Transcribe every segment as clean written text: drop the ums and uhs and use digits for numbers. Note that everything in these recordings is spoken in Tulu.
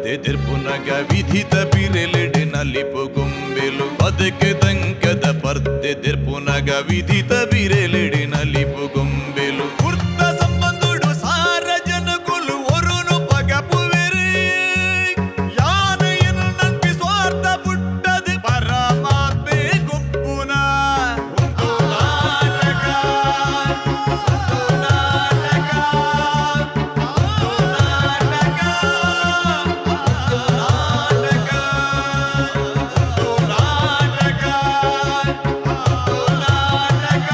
ಪರ್ದೆದಿರ್ಪುನಗ ವಿಧಿತ ಬಿರೆಲೆಡೆ ನಲಿಪು ಗೊಂಬೆಲು. ಬದುಕು ದಂಕದ ಪರ್ದೆದಿರ್ಪುನಗ ವಿಧಿತ ಬಿರೆಲೆಡೆ ನಲಿಪು ಗೊಂಬೆಲು. ಕುರ್ತ ಸಂಬಂಧುಡು ಸಾರ ಜನಕುಲು ಒರುನು ಪಗಪುವೆರು. ಯಾನ ಎನ್ನಂಪಿ ಸ್ವಾರ್ಥ ಪುಟ್ಟದು ಪರಮಾತ್ಮೆ ಗುಪ್ಪುನ. ಒಂದು ನಾಟಕ, ಒಂದು ನಾಟಕ, ಒಂದು ನಾಟಕ, ಒಂದು ನಾಟಕ, ಒಂದು ನಾಟಕ, ಒಂದು ನಾಟಕ,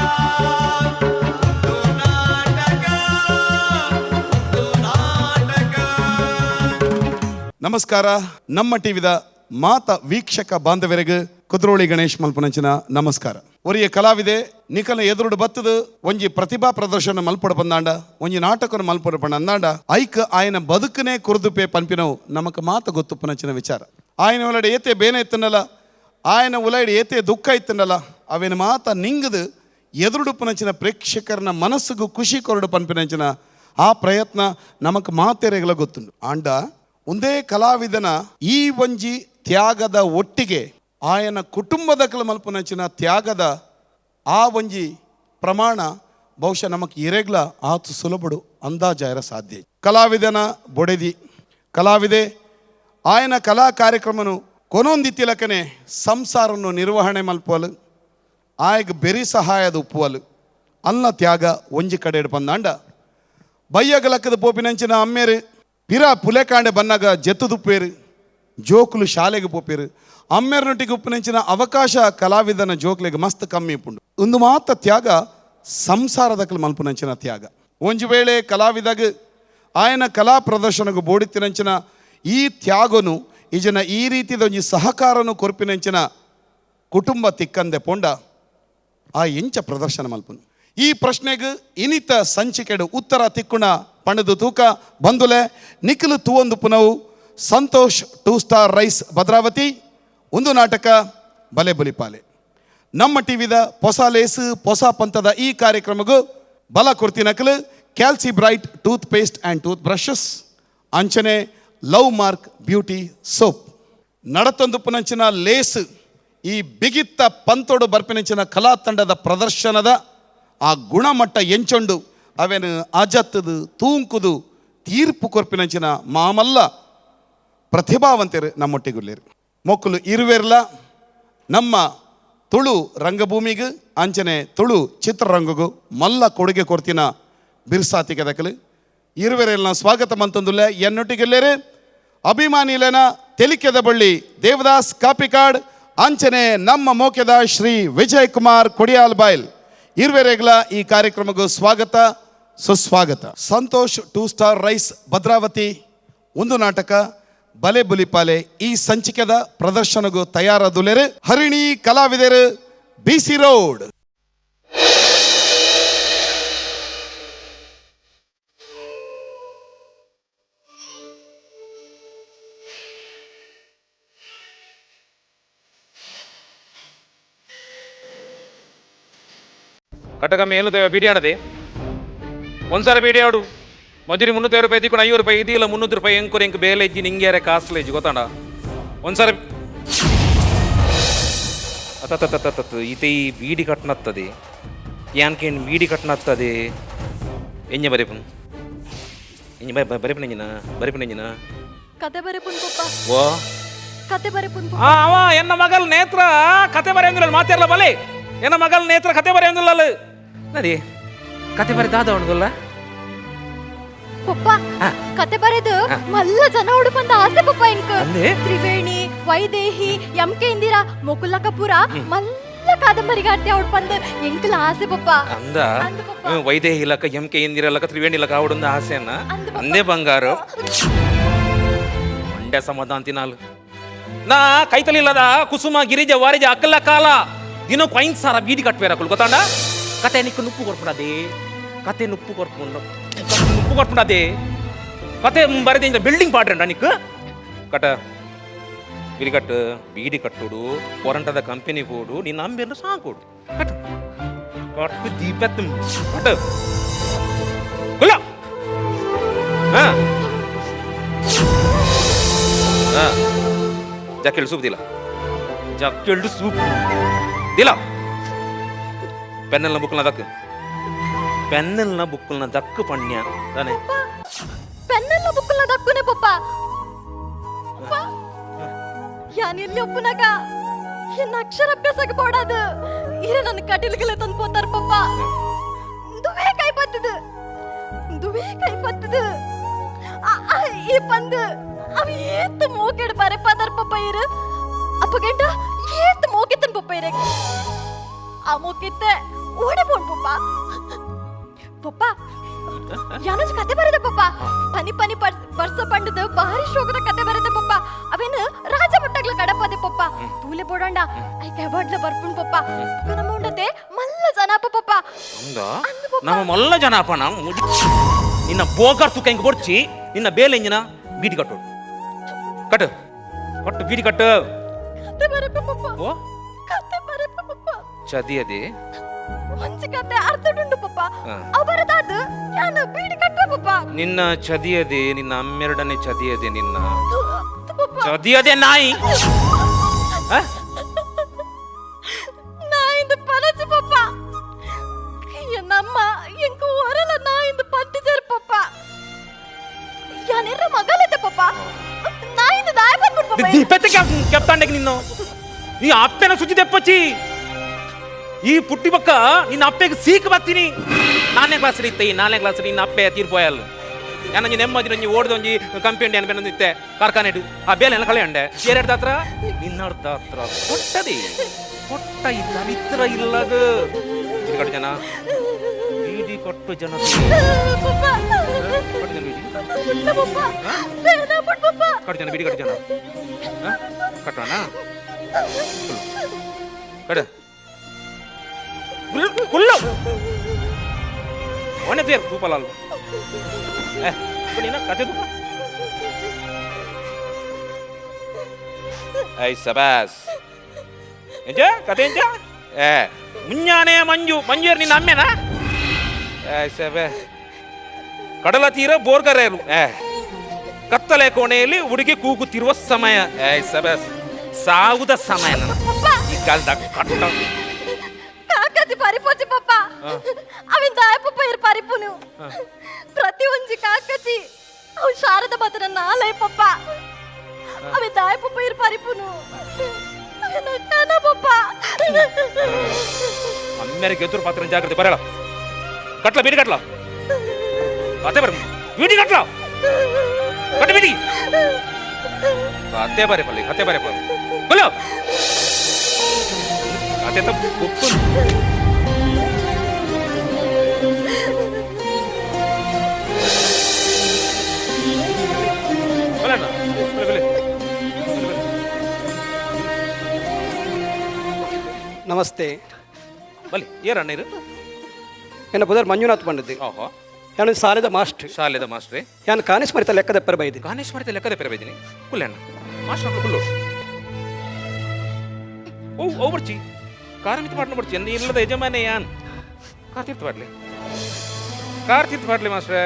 ಒಂದು ನಾಟಕ, ಒಂದು ನಾಟಕ. ನಮಸ್ಕಾರ. ನಮ್ಮ ಟಿವಿದ ಮಾತ ವೀಕ್ಷಕ ಬಾಂಧವರಿಗೆ ಕುದ್ರೋಳಿ ಗಣೇಶ್ ಮಲ್ಪನಂಚಿನ ನಮಸ್ಕಾರ. ಒರಿಯ ಕಲಾವಿದೆ ನಿಕಲ ಎದುರುಡು ಬತ್ತದು ಒಂಜಿ ಪ್ರತಿಭಾ ಪ್ರದರ್ಶನ ಮಲ್ಪಡ ಬಂದಾಂಡ, ಒಂಜಿ ನಾಟಕನ ಮಲ್ಪಡ ಬಂದಾಂಡ, ಐಕ್ ಆಯನ ಬದುಕನೇ ಕುರುದುಪೆ ಪನ್ಪಿನವು ನಮಕ್ ಮಾತ ಗೊತ್ತುಪ್ಪನಂಚಿನ ವಿಚಾರ. ಆಯನ ಒಲಡೆ ಏತೆ ಬೇನೆ ಇತ್ತನಲ್ಲ, ಆಯನ ಉಲೈಡ್ ಏತೆ ದುಃಖ ಇತ್ತನಲ್ಲ, ಅವೇನ ಮಾತ ನಿಂಗದು ಎದುರುಡುಪ್ಪನಂಚಿನ ಪ್ರೇಕ್ಷಕರನ ಮನಸ್ಸುಗು ಖುಷಿ ಕೊರಡು ಪನ್ಪಿನಂಚಿನ ಆ ಪ್ರಯತ್ನ ನಮಕ್ ಮಾತೆರೆಗಳ ಗೊತ್ತುಂಡು. ಆಂಡ ಒಂದೇ ಕಲಾವಿದನ ಈ ಒಂಜಿ ತ್ಯಾಗದ ಒಟ್ಟಿಗೆ ಆಯನ ಕುಟುಂಬದ ಮಲ್ಪನಂಚಿನ ತ್ಯಾಗದ ಆ ಒಂಜಿ ಪ್ರಮಾಣ ಬಹುಶಃ ನಮಕ್ ಇರೆಗ್ಲ ಆತು ಸುಲಭಡು ಅಂದಾಜಾಯರ ಸಾಧ್ಯ. ಕಲಾವಿದನ ಬೊಡೆದಿ ಕಲಾವಿದೆ ಆಯನ ಕಲಾ ಕಾರ್ಯಕ್ರಮನು ಕೊನೊಂದಿತ್ತಿಲಕನೆ ಸಂಸಾರನ್ನು ನಿರ್ವಹಣೆ ಮಲ್ಪಲು ಆಯಗ್ ಬೆರಿ ಸಹಾಯದ ಉಪ್ಪುವಲು ಅಲ್ಲ ತ್ಯಾಗ ಒಂಜಿ ಕಡೆ ಬಂದಾಂಡ, ಬಯ್ಯಗಲಕ್ಕದ ಪೋಪಿನಂಚಿನ ಅಮ್ಮೇರು ಪಿರ ಪುಲೆಕಾಂಡೆ ಬನ್ನಾಗ ಜೆತ್ತುದುಪ್ಪೇರು, ಜೋಕುಲು ಶಾಲೆಗೆ ಪೋಪೇರು. ಅಮ್ಮೇರ್ನೊಟ್ಟಿಗೆ ಉಪ್ಪಿನಂಚಿನ ಅವಕಾಶ ಕಲಾವಿದನ ಜೋಕ್ಲೆಗೆ ಮಸ್ತ್ ಕಮ್ಮಿ ಉಪ್ಪುಂಡು. ಒಂದು ಮಾತ ತ್ಯಾಗ ಸಂಸಾರದಕಲು ಮಲ್ಪುನಂಚಿನ ತ್ಯಾಗ. ಒಂಜಿ ವೇಳೆ ಕಲಾವಿದಾಗ ಆಯನ ಕಲಾ ಪ್ರದರ್ಶನకు ಬೋಡಿತ್ತಿನಂಚಿನ ಈ ತ್ಯಾಗನು ಈ ಜನ ಈ ರೀತಿದ ಒಂಜಿ ಸಹಕಾರನು ಕೊರ್ಪಿನಂಚಿನ ಕುಟುಂಬ ತಿಕ್ಕಂದೆ ಪೋಂಡ ಆ ಎಂಚ ಪ್ರದರ್ಶನ ಮಲ್ಪುನು? ಈ ಪ್ರಶ್ನೆಗೆ ಇನಿತ ಸಂಚಿಕೆಡು ಉತ್ತರ ತಿಕ್ಕುಣ ಪಣದು ತೂಕ ಬಂದುಲೆ. ನಿಖಲು ತೂವೊಂದು ಪುನವು Santosh two star rice Bhadravati ಒಂದು ನಾಟಕ ಬಲೆ ಬಲಿಪಾಲೆ. ನಮ್ಮ ಟಿವಿದ ಹೊಸ ಲೇಸು ಹೊಸ ಪಂಥದ ಈ ಕಾರ್ಯಕ್ರಮಗೂ ಬಲ ಕೊಡ್ತಿನಕಲು ಕ್ಯಾಲ್ಸಿ bright tooth paste and tooth brushes, ಅಂಚನೆ ಲವ್ ಮಾರ್ಕ್ ಬ್ಯೂಟಿ ಸೋಪ್. ನಡತೊಂದು ಪುನಂಚಿನ ಲೇಸು ಈ ಬಿಗಿತ್ತ ಪಂತೋಡು ಬರ್ಪಿನಂಚಿನ ಕಲಾ ತಂಡದ ಪ್ರದರ್ಶನದ ಆ ಗುಣಮಟ್ಟ ಎಂಚೊಂಡು ಅವೇನು ಅಜತ್ತದು ತೂಂಕುದು ತೀರ್ಪು ಕೊರ್ಪಿನಂಚಿನ ಮಾಮಲ್ಲ ಪ್ರತಿಭಾವಂತರು ನಮ್ಮೊಟ್ಟಿಗುಲ್ಲೇರು. ಮೊಕ್ಕಲು ಇರುವೆರ್ಲ ನಮ್ಮ ತುಳು ರಂಗಭೂಮಿಗೆ ಅಂಚನೆ ತುಳು ಚಿತ್ರರಂಗಗೂ ಮಲ್ಲ ಕೊಡುಗೆ ಕೊಡ್ತಿನ ಬಿರ್ಸಾತಿಗೆ ದಕಲು ಇರುವೆರೆಲ್ಲ ಸ್ವಾಗತ ಮಂತಂದುಲ್ಲ. ಎನ್ನೊಟ್ಟಿಗೆಲ್ಲೇರು ಅಭಿಮಾನಿಲೇನ ತೆಲಿಕೆದ ಬಳ್ಳಿ ದೇವದಾಸ್ ಕಾಪಿಕಾಡ್, ಅಂಚನೆ ನಮ್ಮ ಮೋಕೆದ ಶ್ರೀ ವಿಜಯ್ ಕುಮಾರ್ ಕೊಡಿಯಾಲ್ ಬಾಯ್ಲ್. ಇರುವೆರೆಗ್ಲ ಈ ಕಾರ್ಯಕ್ರಮಕ್ಕೂ ಸ್ವಾಗತ ಸುಸ್ವಾಗತ. Santhosh two star rice Bhadravati ಒಂದು ನಾಟಕ ಬಲೆ ಬುಲಿಪಾಲೆ ಈ ಸಂಚಿಕೆದ ಪ್ರದರ್ಶನಗೂ ತಯಾರಾದುಲೇರು ಹರಿಣಿ ಕಲಾವಿದರು, ಬಿಸಿ ರೋಡ್. ಕಟಕಮ್ಮಿ ಏನು ಬೀಡಿ ಆಡದೆ ಒಂದ್ಸಲ ಬೀಡಿ ಆಡು ಮಜುರಿ 350 ರೂಪಾಯಿ ತಿಕ್ಕೊಂಡು 500 ರೂಪಾಯಿ ಇದಿಲ್ಲ 300 ರೂಪಾಯಿ ಎಂಕುರು ಎಂಕ್ ಬೇಲೆ ಇಜ್ಜಿ ನಿಂಗ್ಯಾರೆ ಕಾಸ್ಲೆ ಇಜ್ಜಿ ಗೊತ್ತಾಂಡ ಒಂದ್ಸಲ ಅತತತತತ ಈತೆ ಈ ಬೀಡಿ ಕಟ್ನತ್ತದೆ ಯಾನ್ಕೇನ್ ಬೀಡಿ ಕಟ್ನತ್ತದೆ ಎಂಜ ಬರೆಪುನ್ ಎಂಜ ಬರೆಪುನ ಎಂಜಿನ ಬರೆಪುನ ಎಂಜಿನ. ಕತೆ ಬರೆಪುನ್ ಪಪ್ಪ. ಓ. ಕತೆ ಬರೆಪುನ್. ಆ ಅವ ಎನ್ನ ಮಗಲ್ ನೇತ್ರ ಕತೆ ಬರೆಯಂದಿಲ್ಲ ಮಾತಾಡಲ್ಲ ಬಲೆ ಎನ್ನ ಮಗಲ್ ನೇತ್ರ ಕತೆ ಬರೆಯಂದಿಲ್ಲ ನದಿ ಕತೆ ಬರೆದಾದ ಅವನದಲ್ಲ. ಪಪ್ಪ, ಕತೆ ಬರೆದು ಮಲ್ಲ ಜನ ಉಡುಪಂತ ಆಸೆ ಪಪ್ಪ ಇಂಕ್. ಅಂದೆ? ತ್ರಿವೇಣಿ, ವೈದೇಹಿ, ಎಂ ಕೆ ಇಂದಿರಾ, ಮುಕುಲ ಕಪೂರ ಮಲ್ಲ ಕಾದಂಬರಿಗಾರ್ತಿ ಉಡುಪಂದ ಎಂಕಲ ಆಸೆ ಪಪ್ಪ. ಅಂದ? ಅಂದ ಪಪ್ಪ. ವೈದೇಹಿ ಇಲಕ, ಎಂ ಕೆ ಇಂದಿರಾ ಲಕ, ತ್ರಿವೇಣಿ ಲಕ ಆವಡೊಂದು ಆಸೆಯನ್ನ? ಅಂದ್ ಪಪ್ಪ. ಅಂದೇ ಬಂಗಾರು ಮಂಡ್ಯ ಸಮಾಧಾನ ತಿನಾಲು ನಾ ಕೈತಲಿಲ್ಲದ ಕುಸುಮ ಗಿರಿಜ ವಾರಿಜ ಅಕ್ಕಲ ಕಾಲ ದಿನಕ್ಕೂ 5,000 ಬೀಡಿ ಕಟ್ವೇರ ಅಕ್ಕಲು ಗೊತ್ತಾಂಡ. ಕತೆ ನಿಕ್ಕು ನುಪ್ಪು ಕೊರ್ಪುಣದೆ, ಕತೆ ನುಪ್ಪು ಕೊರ್ಪುಂಡ, ನುಪ್ಪು ಕೊರ್ಪುಣದೆ. ಕತೆ ಬರೆದ ಬಿಲ್ಡಿಂಗ್ ಪಾಡ್ರಂಡ ನಿಕ್ಕು ಕಟ ಬೀಡಿ ಕಟ್ಟು, ಬೀಡಿ ಕಟ್ಟುಡು ಕೊರಂಟದ ಕಂಪನಿ ಹೋಡು ನಿನ್ನ ಅಂಬೆನ್ನು ಸಾಕೋಡು. ಕಟ್ಟು ಕಟ್ಟು ದೀಪತ್ತು ಕಟ್ಟು ಕುಲ್ಲ. ಹಾ. ಜಕ್ಕೆಳು ಸೂಪ್ ದಿಲ್ಲ, ಜಕ್ಕೆಳು ಸೂಪ್ ದಿಲ್ಲ. ಪೆನ್ನೆಲ್ನ ಬುಕ್ಕಲ್ನ ದಕ್ಕು, ಪೆನ್ನೆಲ್ನ ಬುಕ್ಕಲ್ನ ದಕ್ಕು ಪಣ್ಯ ತಾನೆ. ಪೆನ್ನೆಲ್ಲ ಬುಕ್ಕಲ್ನ ದಕ್ಕುನೆ ಪಪ್ಪ. ಪಪ್ಪ, ಯಾನ್ ಎಲ್ಲಿ ಒಪ್ಪುನಾಗ ಎನ್ನ ಅಕ್ಷರಾಭ್ಯಾಸಕ್ಕೆ ಬೋಡಾದು ಇರ ನನ್ನ ಕಟಿಲ್ಗೆಲ್ಲ ತಂದು ಪೋತಾರ ಪಪ್ಪ. ದುವೇ ಕೈ ಬತ್ತದು, ದುವೇ ಕೈ ಬತ್ತದು. ಈ ಪಂದು ಅವ ಏತ್ ಮೋಕೆಡ್ ಬರೆ ಪದರ್ ಪಪ್ಪ ಇರು. ಅಪ್ಪಗೆಂಡ ಏತ್ ಮೋಕೆತ್ತನ್ ಪಪ್ಪ ಇರ. ಆ ಮೋಕೆತ್ತೆ ಓಡೆ ಬೋಣ್ ಪಪ್ಪ. ಪಪ್ಪ, ಯಾನೊಂಜಿ ಕತೆ ಬರೆದ ಪಪ್ಪ. ಪನಿ ಪನಿ ಬರ್ಸ ಪಂಡದ ಭಾರಿ ಶೋಕದ ಕತೆ ಬರೆದ ಪಪ್ಪ. ಅವೇನು ರಾಜ ಮಟ್ಟಗ್ಲ ಕಡಪದೆ ಪಪ್ಪ. ತೂಲೆ ಬೋಡಂಡ ಐಕೆ ಅವಾರ್ಡ್ಲ ಬರ್ಪುಣ್ ಪಪ್ಪ. ಬೊಕ್ಕ ನಮ್ಮ ಉಂಡತೆ ಮಲ್ಲ ಜನಾಪ ಪಪ್ಪ. ಅಂದ? ಅಂದ್ ಪಪ್ಪ. ನಮ್ಮ ಮಲ್ಲ ಜನ ಅಪ್ಪ. ನಾವು ನಿನ್ನ ಬೋಗಾರ್ ತುಕ್ಕ ಹಿಂಗ್ ಬೊಡ್ಚಿ ನಿನ್ನ ಬೇಲೆ ಇಂಜಿನ ಬೀಡಿ ಕಟ್ಟು ಕಟ್ಟು ಕಟ್ಟು ಬೀಡಿ ಕಟ್ಟು. ಕತೆ ಬರೆಪ ಪಪ್ಪ. ಓ. ಕತೆ ಬರೆಪ ಪಪ್ಪ. ಚದಿ ಅದೇ. ಒಂಜಿ ಕತೆ ಅರ್ಥಡುಂಡು ಪಪ್ಪ. ಅವರದಾದ ಯಾನ ಬೀಡಿ ಕಟ್ಟುವ ಪಪ್ಪ. ನಿನ್ನ ಚದಿಯದೆ, ನಿನ್ನ ಅಮ್ಮೆರಡನೆ ಚದಿಯದೆ, ನಿನ್ನ ಪಪ್ಪ. ಚದಿಯದೆ ನಾಯಿ. ಆ? ನಾ ಇಂದು ಪನಚು ಪಪ್ಪ. ಎನ್ನಮ್ಮ ಎಂಕು ಒರಲ ನಾ ಇಂದು ಪಂತಿಜರ್ ಪಪ್ಪ. ಯಾನೆರ್ರ ಮಗಲತೆ ಪಪ್ಪ. ನಾ ಇಂದು ದಾಯ ಬಂದ್ಬಿಡ್ ಪಪ್ಪ. ದಿಪ್ಪೆತ್ತೆ ಕೆಪ್ತಾಂಡೆಗೆ ನಿನ್ನು ಈ ಅಪ್ಪೆನ ಸುದ್ದಿ ತೆಪ್ಪಚ್ಚಿ. ಈ ಪುಟ್ಟಿ ಬಕ್ಕ ನಿನ್ನ ಅಪ್ಪೆಗೆ ಸೀಕ್ ಬರ್ತೀನಿ. ನಾನೇ ಕ್ಲಾಸ್ ಇತ್ತೆ, ಈ ನಾಲ್ನೇ ಕ್ಲಾಸ್ ನಿನ್ನ ಅಪ್ಪೆ ತೀರ್ಪೋಯಲ್. ನಾನು ನೆಮ್ಮದಿ ಒಂಜಿ ಓಡ್ದೊಂಜಿ ಕಂಪನಿ ಏನು ಬೆನ್ನೊಂದಿತ್ತೆ ಕಾರ್ಖಾನೆ ಇಡು. ಆ ಬೇಲೆ ಎಲ್ಲ ಕಳೆಯಂಡೆ ಏರೆಡ್ದ ಹತ್ರ ನಿನ್ನರ್ಧ ಹತ್ರ ಕೊಟ್ಟದೆ ಕೊಟ್ಟ ಈ ದರಿದ್ರ ಇಲ್ಲದ ಬೀಡಿ ಕಟ್ಟು ಜನ, ಬೀಡಿ ಕೊಟ್ಟು ಜನ. ಪಪ್ಪ. ಕಟ್ಟು ಜನ ಬೀಡಿ. ಇಲ್ಲ ಪಪ್ಪ. ಬೇಡ ಬಿಡ್ ಪಪ್ಪ. ಕಟ್ಟು ಜನ ಬೀಡಿ ಕಟ್ಟು ಜನ. ಹ? ಕಟ್ಟೋಣ ಕಡು ಕುಲ್ಲು ಒಣೆ ತೇರ್ ತೂಪಲಾಲ್. ಏ ನೀನ ಕತೆ ತೂಪ. I ಸಬಾಸ್ ಎಂಜ ಕತೆ ಎಂಜ. ಏ ಮುಂಜಾನೆ ಮಂಜು ಮಂಜು ನಿನ್ನ ಅಮ್ಮೆನಾ? ಏ ಸಬೆ ಕಡಲ ತೀರ ಬೋರ್ಗರೇರು. ಏ ಕತ್ತಲೆ ಕೋಣೆಯಲ್ಲಿ ಹುಡುಗಿ ಕೂಗುತ್ತಿರುವ ಸಮಯ. ಏ ಸಬಾಸ್ ಸಾವುದ ಸಮಯ ನನ್ನ ಈ ಕಾಲದಾಗ ಕಟ್ಟ. ಕಾಕಾಜಿ ಪರಿಪೋಚಿ ಪಪ್ಪ. ಅವಿನ ದಾಯ ಪಪ್ಪ ಇರ್ ಪರಿಪುನು. ಪ್ರತಿ ಒಂಜಿ ಕಾಕಜಿ ಅವು ಶಾರದ ಮಾತ್ರ ನಾಲೈ ಪಪ್ಪ. ಅವಿ ದಾಯ ಪಪ್ಪ ಇರ್ ಪರಿಪುನು. ಅವಿನ ಕನ ಪಪ್ಪ. ಅಮ್ಮೆರಿಗೆ ಎದುರು ಪಾತ್ರ ಜಾಗ್ರತೆ ಬರಲ್ಲ. ಕಟ್ಲ ಬೀಡಿ ಕಟ್ಲ ಅತ್ತೆ ಬರ ಬೀಡಿ ಕಟ್ಲ ಕಟ್ಟು ಬೀಡಿ ಅತ್ತೆ ಬರೆ ಪಲ್ಲಿ ಅತ್ತೆ ಬರೆ ಪಲ್ಲಿ ಬಲ್ಲ ಅತ್ತೆ ತಪ್ಪು ಉಪ್ಪು. ಬಲ್ಲಣ್ಣ, ಬಲ್ಲೆ, ಬಲ್ಲೆ. ನಮಸ್ತೆ. ಬಲ್ಲಿ ಏರಣ್ಣ ಇರು. ಎನ್ನ ಪುದರ್ ಮಂಜುನಾಥ್ ಪಂಡದ್ದು. ಓಹೋ. ಯಾನು ಸಾಲದ ಮಾಸ್ಟರ್. ಶಾಲೆದ ಮಾಸ್ಟ್ರೇ. ಯಾನು ಕಾನೇಶ್ ಮರಿತ ಲೆಕ್ಕದ ಪೆರ ಬೈದಿನಿ. ಕಾನೇಶ್ ಮರಿತ ಲೆಕ್ಕದ ಪೆರ ಬೈದಿನಿ. ಕುಲ್ಲಣ್ಣ ಮಾಸ್ಟರ್ ಕುಲ್ಲು. ಓ ಓ ಬರ್ಚಿ ಕಾರ ಮಿತ್ ಪಾಡ್ನ ಬರ್ಚಿ ಎನ್ನ ಇಲ್ಲದ ಯಜಮಾನೆ ಯಾನ್ ಕಾರ್ ತೀರ್ಥ ಪಾಡ್ಲಿ, ಕಾರ್ ತೀರ್ಥ ಪಾಡ್ಲಿ ಮಾಸ್ಟ್ರೆ.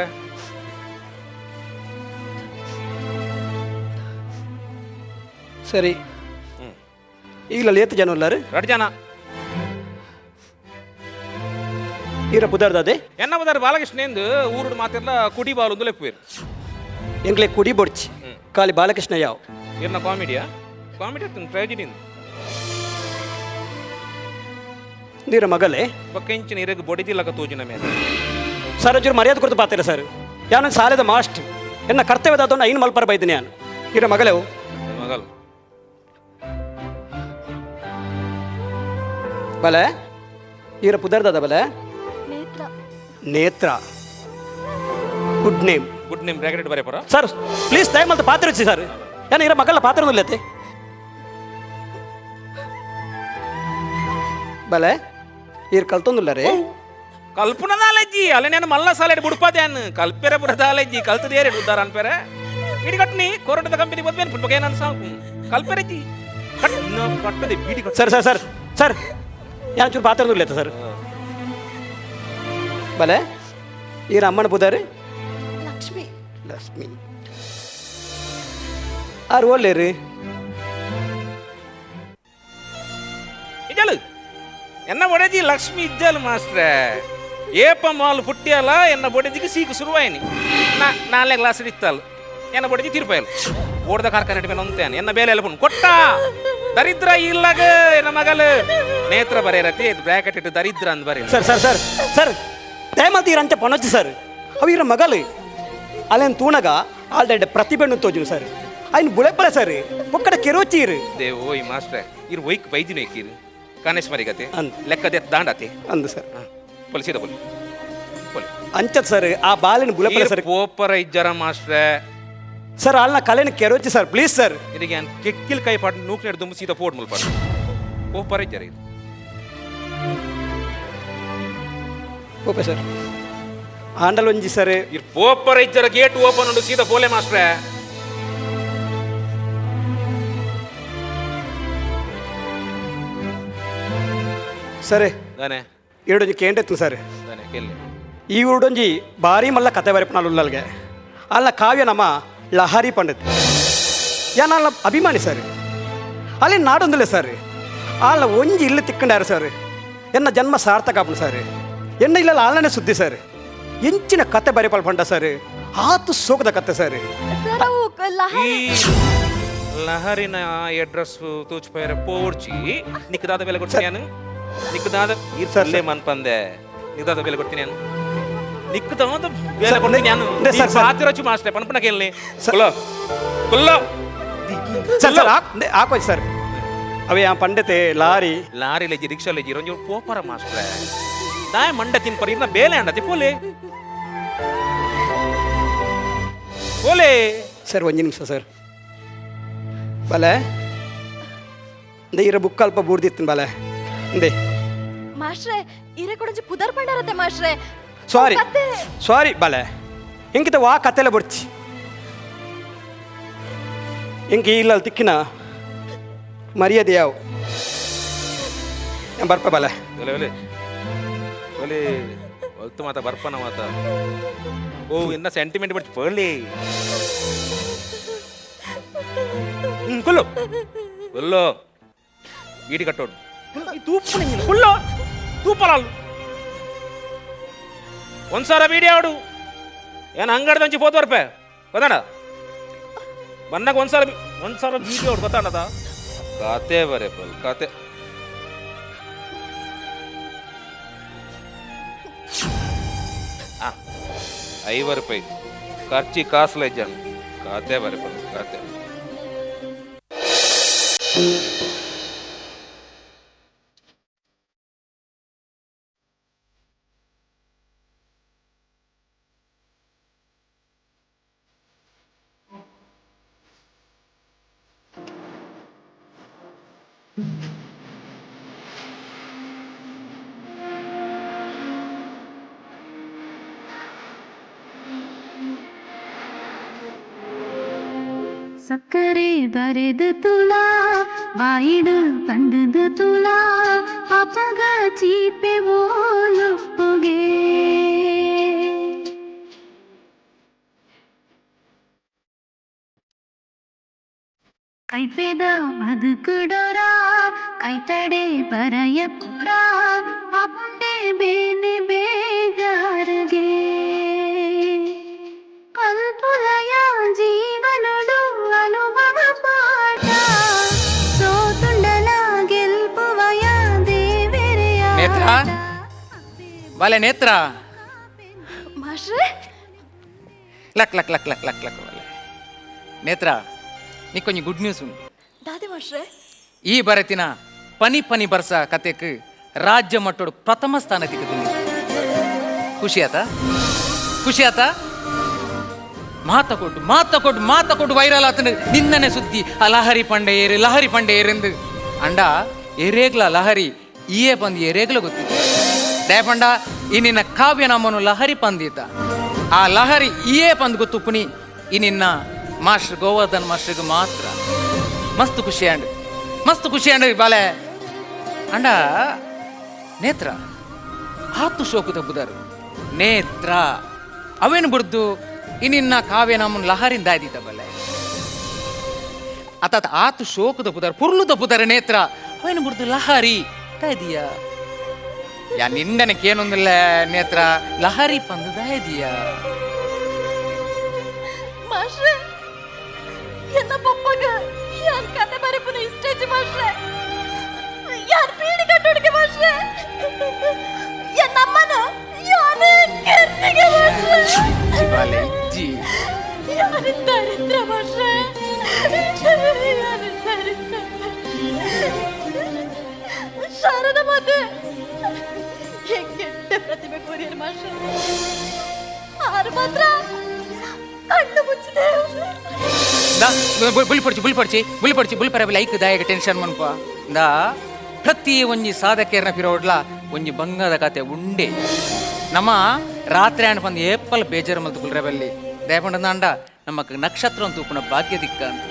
ಸರಿ. ಈಗಲಲ್ಲಿ ಏತ್ ಜನ ಉಲ್ಲಾರು? ಎರಡು ಜನ. ಈರ ಪುದರ್ದಾದೆ? ಎನ್ನ ಬದಾರ ಬಾಲಕೃಷ್ಣ ಎಂದು ಊರುಡು ಮಾತಿರ್ಲ ಕುಡಿ ಬಾಲು ಒಂದು ಲೆಪ್ಪುವೇರು. ಎಂಗ್ಲೆ ಕುಡಿ ಬೊಡ್ಚಿ, ಖಾಲಿ ಬಾಲಕೃಷ್ಣ ಯಾವ. ಇರ್ನ ಕಾಮಿಡಿಯಾ? Comedy tragedy. ನೀರ ಮಗಲೇ? ಬೊಕ್ಕೆಂಚಿನ ಇರಗ್ ಬೊಡಿದಿಲ್ಲಕ ತೋಜಿನ ಮೇಲೆ. ಸರ್, ಒಂಚೂರು ಮರ್ಯಾದೆ ಕೊಡ್ತು ಪಾತಿರ ಸರ್. ಯಾನು ಸಾಲದ ಮಾಸ್ಟರ್, ಎನ್ನ ಕರ್ತವ್ಯದಾದವನ್ನು ಐನು ಮಲ್ಪರ ಬೈದಿನಿ ಯಾನು. ಈರ ಮಗಲೇವು? ಮಗಲ್. ಬಲೆ, ಈರ ಪುದರ್ದಾದ ಬಲೆ? Netra. Netra, good name. Good name bracket ಬರೆಪರ. Sir please time ಅಂತ ಪಾತ್ರ ಹಚ್ಚಿ ಸರ್. ಯಾನು ಇರ ಮಗಲ ಪಾತ್ರದಲ್ಲತ್ತೆ. ಬಲೆ, ಈರ್ ಕಲ್ತೊಂದುಲ್ಲ ರೀ? ಕಲ್ಪುನ ದಾಲಜ್ಜಿ ಅಲ್ಲ. ನಾನು ಮಲ್ಲ ಸಾಲೆಡ್ ಬುಡ್ಪಾದೆ ಅನ್ನು ಕಲ್ಪೆರೆ ಪುರ ದಾಲಜ್ಜಿ ಕಲ್ತದೇರೆ ಉದ್ದಾರ ಅನ್ಪೆರೆ ಇಡಿಗಟ್ನಿ ಕೋರಟದ ಕಂಪನಿ ಬದ್ಮೇನ್ ಪುಟ್ಬಗೆ ನಾನು ಸಾಕು ಕಲ್ಪೆರೆಜ್ಜಿ ಕಟ್ ಕಟ್ಟದೆ ಬೀಡಿ ಕಟ್ಟು. ಸರ್ ಸರ್ ಸರ್ ಸರ್, ಯಾನು ಚೂರು ಪಾತ್ರದಲ್ಲ ಸರ್. ಬಲೆ, ಈರ ಅಮ್ಮನ ಪುದಾರಿ? ಲಕ್ಷ್ಮಿ. ಲಕ್ಷ್ಮಿ ಆರು ಒಳ್ಳೇರಿ. ಇಜ್ಜಲು ಎನ್ನ ಬೊಡೆಜಿ ಲಕ್ಷ್ಮಿ ಇಜ್ಜಲು ಮಾಸ್ಟ್ರೆ. ಏಪ ಮಾಲ್ ಪುಟ್ಟಿಯಲ್ಲ ಎನ್ನ ಬೊಡೆಜಿಗೆ ಸೀಕು ಶುರುವಾಯಿನಿ. ನಾ ನಾಲ್ನೇ ಕ್ಲಾಸ್ ಇತ್ತಲ್ಲ ಎನ್ನ ಬೊಡೆಜಿ ತೀರ್ಪಾಯಲು. ಓಡ್ದ ಕಾರ್ಖಾನೆ ಮೇಲೆ ಒಂತೇನೆ ಎನ್ನ ಬೇಲೆ ಎಲ್ಲ ಕೊಟ್ಟ ದರಿದ್ರ ಇಲ್ಲಾಗ ಎನ್ನ ಮಗಲು ನೇತ್ರ ಬರೆಯರತಿ ಇದು ಬ್ರ್ಯಾಕೆಟ್ ಇಟ್ಟು ದರಿದ್ರ ಅಂದ್ ಬರೀ. ಸರ್ ಸರ್ ಸರ್ ಸರ್, ದಯಮಾತಿ ಅಂಚ ಪನೊಚ್ಚಿ ಸರ್. ಅವು ಇರ ಮಗಲು ಅಲ್ಲೇನು ತೂಣಗ ಆಲ್ರೆಡಿ ಪ್ರತಿಭೆಯನ್ನು ತೋಜುನು ಸರ್. ఆయన ಬುಳೆಪರ ಸರ್ ಒಕ್ಕಡ ಕೆರೋಚಿ ಇರು. They ಓಯ್ ಮಾಸ್ಟ್ರೆ, ಇರು ಒಯ್ಕ್ ಬೈದಿನ ಇಕ್ಕಿರು ಕಾನೇಶ್ ಮರಿಗತೆ. ಅಂದ್. ಲೆಕ್ಕದೆ ದಾಂಡತೆ. ಅಂದು ಸರ್. ಪೊಲಿ ಸೀದಾ ಪೊಲಿ ಪೊಲಿ. ಅಂಚತ್ ಸರ್, ಆ ಬಾಲಿನ ಬುಳೆಪರ ಸರ್. ಪೋಪರ ಇಜ್ಜರ ಮಾಸ್ಟ್ರೆ. ಸರ್, ಆಲ್ನ ಕಲೆನ ಕೆರೋಚಿ ಸರ್, ಪ್ಲೀಸ್ ಸರ್. ಇದಕ್ಕೆ ನಾನು ಕೆಕ್ಕಿಲ್ ಕೈ ಪಾಟ್ ನೂಕ್ ನೆಡ್ದು ಸೀದಾ ಫೋಡ್ ಮುಲ್ಪಾಡು ಪೋಪರ ಇಜ್ಜರ ಇದು. ಓಕೆ ಸರ್, ಆಂಡಲ್ ಒಂಜಿ ಸರ್. ಇರ್ ಪೋಪರ ಇಜ್ಜರ, ಗೇಟ್ ಓಪನ್ ಉಂಟು, ಸೀದಾ ಪೋಲೆ ಮಾಸ್ಟ್ರೆ. ಸರ್. ದಾನೆ? ಎರಡೊಂಜಿ ಕೇಂದ್ರತ್ತು ಸರ್. ದಾನೆ ಕೆಲ್ಲಿ? ಈ ಊಡೊಂಜಿ ಭಾರಿ ಮಲ್ಲ ಕತೆ ಬರೆಪನಾಲ್ ಉಲ್ಲಲ್ಗೆ ಅಲ್ಲ ಕಾವ್ಯ ನಮ್ಮ ಲಹರಿ ಪಂಡಿತ್. ಯಾನಲ್ಲ ಅಭಿಮಾನಿ ಸರ್. ಅಲ್ಲಿ ನಾಡೊಂದಿಲ್ಲ ಸರ್. ಆಲ ಒಂಜಿ ಇಲ್ಲಿ ತಿಕ್ಕಂಡಾರು ಸರ್. ಎನ್ನ ಜನ್ಮ ಸಾರ್ಥಕ ಆಪುಂಡು ಸರ್. ಎನ್ನ ಇಲ್ಲ ಆಲನೆ ಸುದ್ದಿ ಸರ್. ಎಂಚಿನ ಕತೆ ಬರೆಪಲ್ ಪಂಡ ಸರ್, ಆತು ಸೋಕದ ಕತೆ ಸರ್. ಸರ್, ಅವು ಈ ಲಹರಿ. ಲಹರಿನ ಅಡ್ರೆಸ್ ತೂಚ್ ಪೈರ ಪೋಡ್ಚಿ. ನಿಕ್ಕದಾದ ಬೆಲೆ ಕೊಡ್ತೀನಿ ನಾನು. ನಿಕ್ಕದಾದ ಇರ್ಸಲ್ಲೇ ಮನ್ಪಂದೆ ನಿಕ್ಕದಾದ ಬೆಲೆ ಕೊಡ್ತೀನಿ ನಾನು. ನಿಕ್ಕದಾದ ಬೆಲೆ ಸರ್, ಕೊಡ್ತೀನಿ ನಾನು. ನೆ- ಸರ್, ಸರ್. ಪಾತಿರಚ್ಚು ಮಾಸ್ಟರ್ ಪನ್ಪನ ಕೇಳಲಿ. ಸರ್. ಕುಲ್ಲೋ ಕುಲ್ಲೋ. ಸರ್ ಸರ್, ಹಾಕೋಜಿ ಸರ್. ಅವೇ ಆ ಪಂಡಿತೆ ಲಾರಿ. ಲಾರಿ ಲೆಜ್ಜಿ, ರಿಕ್ಷಾ ಲೆಜ್ಜಿ, ಇರೊಂಜಿ ಪೋಪರ ಮಾಸ್ಟ್ರೆ. ದಾಯ ಮಂಡ ತಿನ್ಪರ ಇರ್ನ ಬೇಲೆ ಅಂಡತಿ. ಪೋಲೆ ಪೋಲೆ. ಸರ್, ಒಂಜಿ ನಿಮಿಷ ಸರ್. ಬಲೆ ಇಂದ ಇರ ಬುಕ್ ಅಲ್ಪ ಬೂರ್ದಿತ್ತು ಬಲೆ ಇಂದೆ. ಮಾಸ್ಟ್ರೆ, ಇರೆ ಕೊಡಂಜಿ ಪುದರ್ ಪಂಡರತೆ ಮಾಸ್ಟ್ರೆ. ಸಾರಿ. ಕತೆ. ಸಾರಿ ಬಲೆ, ಇಂಕಿತ ವಾ ಕತೆಲ ಬೊಡ್ಚಿ. ಇಂಕ ಇಲ್ಲ ತಿಕ್ಕಿನ ಮರ್ಯಾದೆ ಯಾವು ಏನ್ ಬರ್ಪ ಬಲೆ. ಒಲೆ ಒಲೆ ಒಲೆ ಒಲ್ತು ಮಾತ ಬರ್ಪನ ಮಾತ. ಓ, ಇನ್ನ ಸೆಂಟಿಮೆಂಟ್ ಬಿಡ್ತು ಪರ್ಲಿ. ಹ್ಮ್ ಕುಲ್ಲು ಕುಲ್ಲು. ಈಡಿ ಕಟ್ಟೋಡು ಈ ತೂಪು ನಿಂಗಿನ. ಕುಲ್ಲು ತೂಪಲಾಲು ಒಂದ್ಸಾರ ಬೀಡಿ ಆಡು. ಏನು ಅಂಗಡಿ ದಂಚಿ ಪೋತು ಬರ್ಪೆ ಗೊತ್ತಾಡ ಬನ್ನಾಗ ಒಂದ್ಸಾರ ಒಂದ್ಸಾರ ಬೀಡಿ ಆಡು ಗೊತ್ತಾಡದ. ಕಾತೆ ಬರೆ ಪಲ್ ಕಾತೆ. ಆ 50 ರೂಪಾಯಿ ಖರ್ಚಿ ಕಾಸು ಇಜ್ಜಾನು. ಕಾತೆ ಬರೆ ಪಲ್ ಕಾತೆ. ಸಕ್ಕರೆ ಬರೆದು ತುಲಾ ಬಾಯಿಡು ತಂಡದು ತುಲಾ ಅಪಗ ಚೀಪೆ ಓಲುಪ್ಪುಗೆ. ಕೈಪೆದ ಬದುಕುಡೊರ ಕೈತಡೆ ಬರೆಯ ಪುರ ಅಪ್ಪೆ ಬೇನೆ ಬೇಜಾರುಗೆ. ಕಲ್ಪುಲಯ ಜೀವನಡು ಅನುಭವ ಪಾಠ ಸೋತುಂಡಲ ಗೆಲ್ಪುವಯ ದೇವೆರೆಯ. ನೇತ್ರ ಬಾಲೆ ನೇತ್ರ. ಮಾಸ್ಟ್ರೆ. ಲಕ್ ಲಕ್ ಲಕ್ ಲಕ್ ಲಕ್ ಲಕ್ ಬಾಲೆ ನೇತ್ರ, ನೀ ಗುಡ್ ನ್ಯೂಸ್ ಉಂಟು. ದಾದೆ ಮಾಸ್ಟ್ರೆ? ಈ ಬರತಿನ ಪನಿ ಪನಿ ಬರ್ಸ ಕತೆಕ್ ರಾಜ್ಯ ಮಟ್ಟೋಡು ಪ್ರಥಮ ಸ್ಥಾನ ತಿಕ್ಕುತ್ತೀನಿ. ಖುಷಿ ಆತ? ಖುಷಿ ಆತ? ಮಾತ ಕೊಟ್ಟು ಮಾತ ಕೊಟ್ಟು ಮಾತ ಕೊಟ್ಟು ವೈರಲ್ ಆತನ ನಿನ್ನನೆ ಸುದ್ದಿ. ಆ ಲಹರಿ ಪಂಡೆ ಏರು, ಲಹರಿ ಪಂಡೆ ಏರೆಂದು ಅಂಡ ಎರೇಗ್ಲ ಲಹರಿ ಈಯೇ ಬಂದು ಎರೇಗ್ಲ ಗೊತ್ತಿತ್ತು. ದಯಪಂಡ ಈ ನಿನ್ನ ಕಾವ್ಯ ನಮ್ಮನು ಲಹರಿ ಪಂದೀತ. ಆ ಲಹರಿ ಈಯೇ ಪಂದ್ ಗೊತ್ತುಪ್ಪುನಿ ಈ ನಿನ್ನ ಮಾಸ್ಟರ್ ಗೋವರ್ಧನ್ ಮಾಸ್ಟರ್ಗೆ ಮಾತ್ರ. ಮಸ್ತ್ ಖುಷಿ ಅಂಡ್, ಮಸ್ತ್ ಖುಷಿ ಅಂಡ್ ಬಾಲೆ. ಅಂಡ ನೇತ್ರ ಆತು ಶೋಕು ತಬ್ಬುದಾರು ನೇತ್ರ ಅವೇನು ಬಿಡ್ದು ಇನ್ನಿನ್ನ ಕಾವ್ಯ ನಮ್ಮನ್ನು ಲಹರಿಂದ ಆಯ್ದಿತ್ತ ಬಲ್ಲೆ. ಅತಾತ ಆತು ಶೋಕು ತಪ್ಪುದಾರೆ, ಪುರ್ಲು ತಪ್ಪುದಾರೆ ನೇತ್ರ. ಅವೇನು ಬಿಡ್ದು ಲಹರಿ. ಇದೀಯಾ? ಯಾ ನಿಂದನಕ್ಕೆ ಏನೊಂದಿಲ್ಲ ನೇತ್ರ ಲಹರಿ ಪಂದದ ಇದೀಯಾ? ಮಾಸ್ಟ್ರೆ, ಎನ್ನ ಪಪ್ಪಗ ಯಾನ್ ಕತೆ ಬರೆಪುನ ಇಷ್ಟೇಜಿ ಮಾಸ್ಟ್ರೆ. ಯಾನ್ ಪೀಡಿ ಕಟ್ಟೋಡಿಗೆ ಮಾಸ್ಟ್ರೆ. ಎನ್ನಮ್ಮನ ಯಾನೇ ಕೆರ್ತಿಗೆ ಮಾಸ್ಟ್ರೆ. ಬಾಲೆ ಜಿ. ಯಾನ್ ದರಿದ್ರ ಮಾಸ್ಟ್ರೆ, ಯಾನ್ ದರಿದ್ರ. ಶಾರದಾ ಮಾತೆ ಕೆಟ್ಟ ಪ್ರತಿಭೆ ಕೊರಿಯರ್ ಮಾಸ್ಟ್ರೆ. ಆರು ಮಾತ್ರ ಕಣ್ಣು ಮುಚ್ಚಿದೆ. ದಾ ಬುಲ್ ಪಡ್ಚಿ ಬುಲ್ ಪಡ್ಚಿ ಬುಲ್ ಪಡ್ಚಿ ಬುಲ್ ಪರಬ ಲೈಕ್ ದಾಯಕ ಟೆನ್ಷನ್ ಮನ್ಪ. ದಾ ಪ್ರತಿ ಒಂಜಿ ಸಾಧಕೇರ್ನ ಪಿರೋಡ್ಲ ಒಂಜಿ ಬಂಗಾದ ಕತೆ ಉಂಡೆ. ನಮ್ಮ ರಾತ್ರಿ ಆಂಡ್ ಪಂದ್ ಏಪಲ್ ಬೇಜಾರು ಮಲ್ತು ಕುಲ್ರೆ ಬಲ್ಲಿ ದಯಪಂಡ ಅಂಡ ನಮಕ್ ನಕ್ಷತ್ರ ತೂಪುನ ಭಾಗ್ಯ ದಿಕ್ಕ ಅಂತ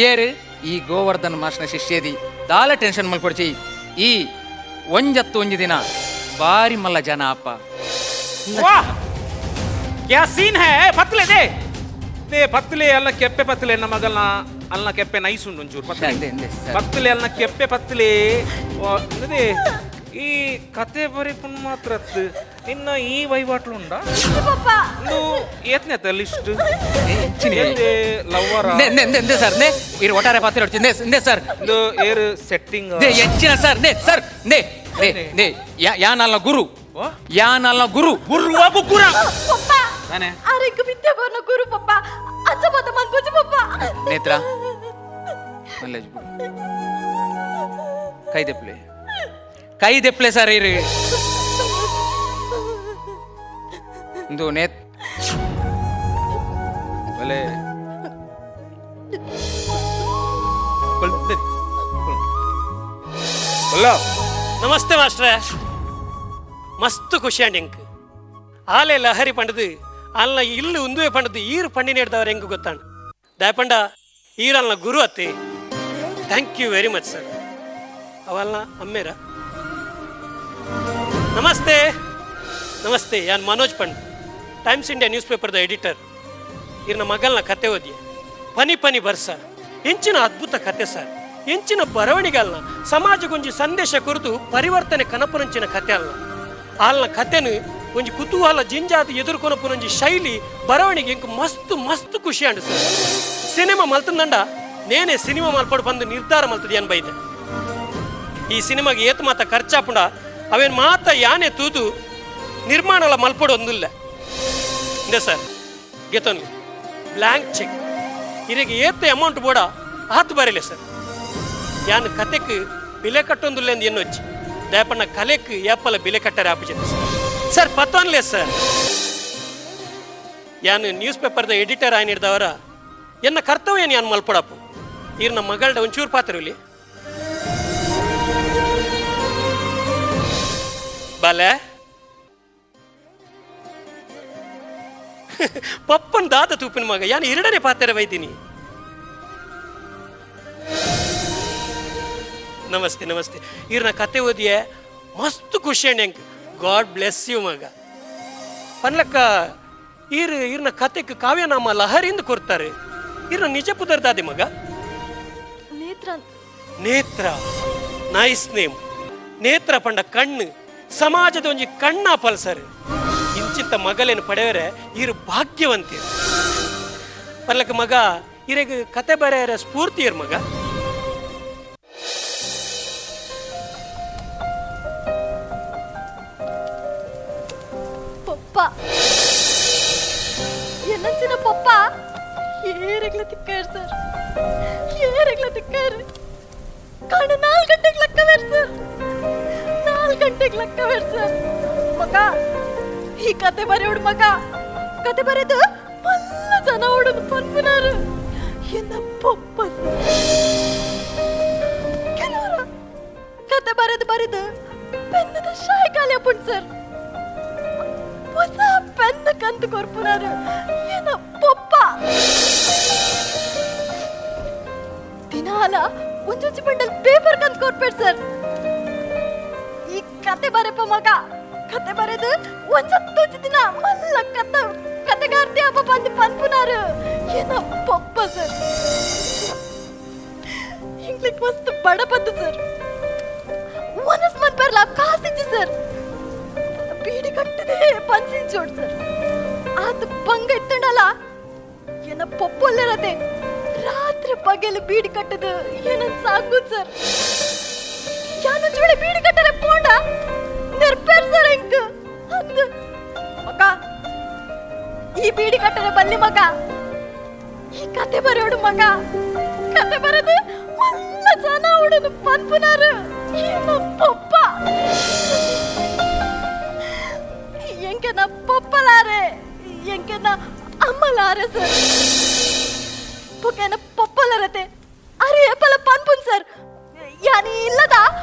ಏರು ಈ ಗೋವರ್ಧನ್ ಮಾಸ್ನ ಶಿಷ್ಯದಿ. ದಾಲ ಟೆನ್ಷನ್ ಮಲ್ಪಡ್ಚಿ. ಈ ಒಂಜತ್ತು ಒಂಜಿ ದಿನ ಬಾರಿ ಮಲ್ಲ ಜನ ಅಪ್ಪ. ವಾಹ್, ಕ್ಯಾ ಸೀನ್ ಹೈ! ಪತ್ಲೆ they they ಪತ್ಲೆ ಅಲ್ಲ, ಕೆಪ್ಪೆ ಪತ್ಲೆ. ನಮ್ಮ ಮಗಲ್ನ ಅಲ್ಲ, ಕೆಪ್ಪೆ ನೈಸ್ ಉಂಡು ಒಂಚೂರು ಪತ್ಲೆ. ಅಂದೆ, ಅಂದೆ, ಸರ್. ಪತ್ಲೆ ಅಲ್ಲ, ಕೆಪ್ಪೆ ಪತ್ಲೆ. ಅದೇ ಈ ಕತೆ ಬರೀಪುನ್ ಮಾತ್ರ ಅತ್ತು. ಇನ್ನ ಈ ವಹಿವಾಟ್ಲು ಉಂಡಾ? ಪಪ್ಪ. ಇಂದು ಏತ್ನೇತ ಲಿಸ್ಟ್? ಎಂಚಿನ? ಲವ್ವರ? ನೆ ನೆ ನೆ ನೆ ಸರ್, ನೆ ಇರು ಒಟ್ಟಾರೆ ಪಾತ್ರೆ ಹೊಡ್ಚಿ. ನೆ ನೆ ಸರ್. ಇಂದು ಏರ್ ಸೆಟ್ಟಿಂಗ್? ನೆ ಎಂಚಿನ ಸರ್? ನೆ ಸರ್, ನೆ ನೆ ನೆ ಯಾ ಯಾನಲ್ಲ ಗುರು. ವಾ? ಯಾನಲ್ಲ ಗುರು. ಗುರುವ ಕುಕ್ಕುರ. ಪಪ್ಪ. ನಾನೇ. ಆರೆಗ್ ವಿದ್ಯೆ ಬರ್ನ ಗುರು ಪಪ್ಪ. ಅಚ್ಚ ಮಾತ ಮನ್ಪುಜಿ ಪಪ್ಪ. ನೇತ್ರ ಮಲ್ಲೇಜ್ ಬಿಡು. ಕೈ ದೆಪ್ಲೆ, ಕೈ ದೆಪ್ಲೆ ಸರ್. ಇರು ಇಂದು ನೇತ್ ಒಲೆ ನಮಸ್ತೆ ಮಾಸ್ಟ್ರೆ. ಮಸ್ತ್ ಖುಷಿ ಅಂಡ್ ಎಂಕ್. ಆಲೆ ಲಹರಿ ಪಂಡದು ಅಲ್ಲ ಇಲ್ಲು ಉಂದುವೆ ಪಂಡದು ಈರು ಪಂಡಿನ ಹಿಡ್ದವ್ರು ಹೆಂಗ್ ಗೊತ್ತಾಂಡ್. ದಯಪಂಡ ಈರಲ್ನ ಗುರು ಅತ್ತಿ. Thank you very much sir. ಅವಲ್ನ ಅಮ್ಮೇರ. Namaste, namaste. ಯಾನ್ ಮನೋಜ್ ಪಂಡ್, ಟೈಮ್ಸ್ ಇಂಡಿಯಾ ನ್ಯೂಸ್ ಪೇಪರ್ದ ಎಡಿಟರ್. ಇರ್ನ ಮಗಲ್ನ ಕತೆ ಓದಿ ಪನಿ ಪನಿ ಬರ್ಸ. ಎಂಚಿನ ಅದ್ಭುತ ಕತೆ ಸರ್! ಎಂಚಿನ ಬರವಣಿಗೆ ಅಲ್ಲ! ಸಮಾಜಕ್ಕೊಂಜಿ ಸಂದೇಶ ಕುರಿತು ಪರಿವರ್ತನೆ ಕನಪುನಂಚಿನ ಕತೆ ಅಲ್ಲ. ಆಲ್ನ ಕತೆನು ಒಂಜಿ ಕುತೂಹಲ ಜಿಂಜಾದ ಎದುರ್ಕೊನಪುನಂಜಿ ಶೈಲಿ, ಬರವಣಿಗೆ ಎಂಕ್ ಮಸ್ತ್ ಮಸ್ತ್ ಖುಷಿ ಅಂಡು ಸರ್. ಸಿನಿಮಾ ಮಲ್ತಂದಂಡ ನೇನೆ ಸಿನಿಮಾ ಮಲ್ಪಡು ಬಂದು ನಿರ್ಧಾರ ಮಲ್ತದ ಏನ್ ಬೈದೆ. ಈ ಸಿನಿಮಾಗೆ ಏತ್ ಮಾತ ಖರ್ಚಾಪುಂಡ ಅವೇನ್ ಮಾತ ಯಾನೆ ತೂದು ನಿರ್ಮಾಣಲ ಮಲ್ಪಡು ಒಂದಿಲ್ಲ. ಇಂದೆ ಸರ್, ಗೆತೊನ್ಲಿ ಬ್ಲ್ಯಾಂಕ್ ಚೆಕ್. ಇರೆಗೆ ಏತ್ ಅಮೌಂಟ್ ಬೋಡ ಆತು ಬರಲಿ ಸರ್. ಯಾನ್ ಕತೆಕ್ ಬಿಲೆ ಕಟ್ಟೊಂದುಲ್ಲ ಎಂದು ಎನ್ನೊಚ್ಚಿ. ದಯಪಣ್ಣ ಕಲೆಕ್ ಏಪಲ ಬಿಲೆ ಕಟ್ಟರೆ ಆಪುಜೆ ಸರ್. ಸರ್, ಪತ್ತೊನ್ಲೆ ಸರ್. ಯಾನ್ ನ್ಯೂಸ್ ಪೇಪರ್ದ ಎಡಿಟರ್ ಆಯ್ನಿಡ್ದವರ ಎನ್ನ ಕರ್ತವ್ಯ ಯಾನ್ ಮಲ್ಪಡಪ್ಪು. ಈರ್ನ ಮಗಳ್ಡ ಒಂಚೂರು ಪಾತ್ರಲಿ ಬಾಲೆ. ಪಪ್ಪನ್ ದಾದ ತೂಪಿನ ಮಗ ಯಾನ್ ಎರಡನೇ ಪಾತ್ರ ಬೈತೀನಿ. ನಮಸ್ತೆ, ನಮಸ್ತೆ. ಈರ್ನ ಕತೆ ಓದಿಯೇ ಮಸ್ತ್ ಖುಷಿ ಅಂಡ್. ಗಾಡ್ ಬ್ಲೆಸ್ you ಮಗ. ಪನ್ಲಕ್ಕ ಈರ್ ಈರ್ನ ಕತೆಕ್ ಕಾವ್ಯನಾಮ ಲಹರಿಂದ ಕೊಡ್ತಾರೆ. ಈರ್ನ ನಿಜ ಪುದರ್ದಾದೆ ಮಗ? ನೇತ್ರ. ನೇತ್ರ, ನೈಸ್ ನೇಮ್. ನೇತ್ರ ಪಂಡ ಕಣ್ಣು, ಸಮಾಜದ ಒಂಜಿ ಕಣ್ಣ ಪಲ್ಸರ್. ಇಂಚಿಂತ ಮಗಲೇನು ಪಡೆಯರೆ ಈರು ಭಾಗ್ಯವಂತಿರು. ಪಲ್ಲಕ ಮಗ, ಇರೆಗ್ ಕತೆ ಬರೆಯರ ಸ್ಫೂರ್ತಿಯರ್ ಮಗ? ಪಪ್ಪ, ಎನ್ನಂಚಿನ ಪಪ್ಪ ಏರೆಗ್ಲ ತಿಕ್ಕಾರ್ ಸರ್, ಏರೆಗ್ಲ ತಿಕ್ಕಾರ್. ಕಾಣ 4 ಗಂಟೆಗೆ ಲಕ್ಕವೇರ್ ಸರ್, 4 ಗಂಟೆಗೆ ಲಕ್ಕವೇರ್ ಸರ್. ಮಗ, ಈ ಕತೆ ಬರೆಯೋಡು ಮಗ, ಕತೆ ಬರೆದು ಮಲ್ಲ ಜನ ಓಡೋದು ಪನ್ಪುನಾರು ಎನ್ನ ಪಪ್ಪ ಸರ್. ಕೆಲವರು ಕತೆ ಬರೆದು ಬರೆದು ಪೆನ್ನದ ಶಾಯಿ ಖಾಲಿ ಅಪ್ಪುಂಡು ಸರ್. ಹೊಸ ಪೆನ್ ಕಂತು ಕೊರ್ಪುನಾರು ಏನ ಪೊಪ್ಪ. ದಿನಾಲ ಒಂಜೊಂಜಿ ಬಂಡಲ್ ಪೇಪರ್ ಕಂತು ಕೊರ್ಪೇರ್ ಸರ್. ಈ ಕತೆ ಬರೆಪ ಮಗ, ಕತೆ ಬರೆದು ಒಂಜತ್ತೊಂಜಿ ದಿನ ಮಲ್ಲ ಕತೆ ಕತೆಗಾರ್ತಿ ಅಪ್ಪ ಬಂದು ಪನ್ಪುನಾರು ಏನ ಪೊಪ್ಪ ಸರ್. ಇಂಗ್ಲಿಕ್ ಮಸ್ತ್ ಬಡ ಬಂತು ಸರ್. ಒನಸ್ ಮನ್ಪರ್ಲ ಕಾಸಿಜ್ಜಿ ಸರ್. ಬೀಡಿ ಕಟ್ಟದೆ ಪನ್ಸಿಂಚೋಡ್ ಸರ್. ಆತ ಬಂಗ ಎತ್ತಂಡಲ್ಲ ಎನ್ನ ಪೊಪ್ಪೊಲ್ಲಿರದೆ ರಾತ್ರಿ ಪಗೆಲು ಬೀಡಿ ಕಟ್ಟದು ಏನನ್ ಸಾಕು ಸರ್. ಯಾನು ಜೋಡಿ ಬೀಡಿ ಕಟ್ಟರೆ ಪೋಂಡ ನೆರ್ಪೇರ್ ಸರ್ ಎಂಕ್ ಅಂದು ಮಗ ಈ ಬೀಡಿ ಕಟ್ಟರೆ ಬಲ್ಲಿ ಮಗ ಈ ಕತೆ ಬರೆಯೋಡು ಮಗ ಕತೆ ಬರೆದು ಮಲ್ಲ ಜನ ಹುಡುಗ ಪನ್ಪುನಾರು ಏನ ಪೊಪ್ಪ ಎಂಕೆನ ಪೊಪ್ಪಲಾರೆ ಎಂಕೆನ ಅಮ್ಮಲಾರೆ ಸರ್. ಪೊಕೆನ ಪೊಪ್ಪಲರತೆ ಅರೆ ಏಪಲ ಪನ್ಪುನ್ ಸರ್. ಯಾನಿ ಇಲ್ಲದ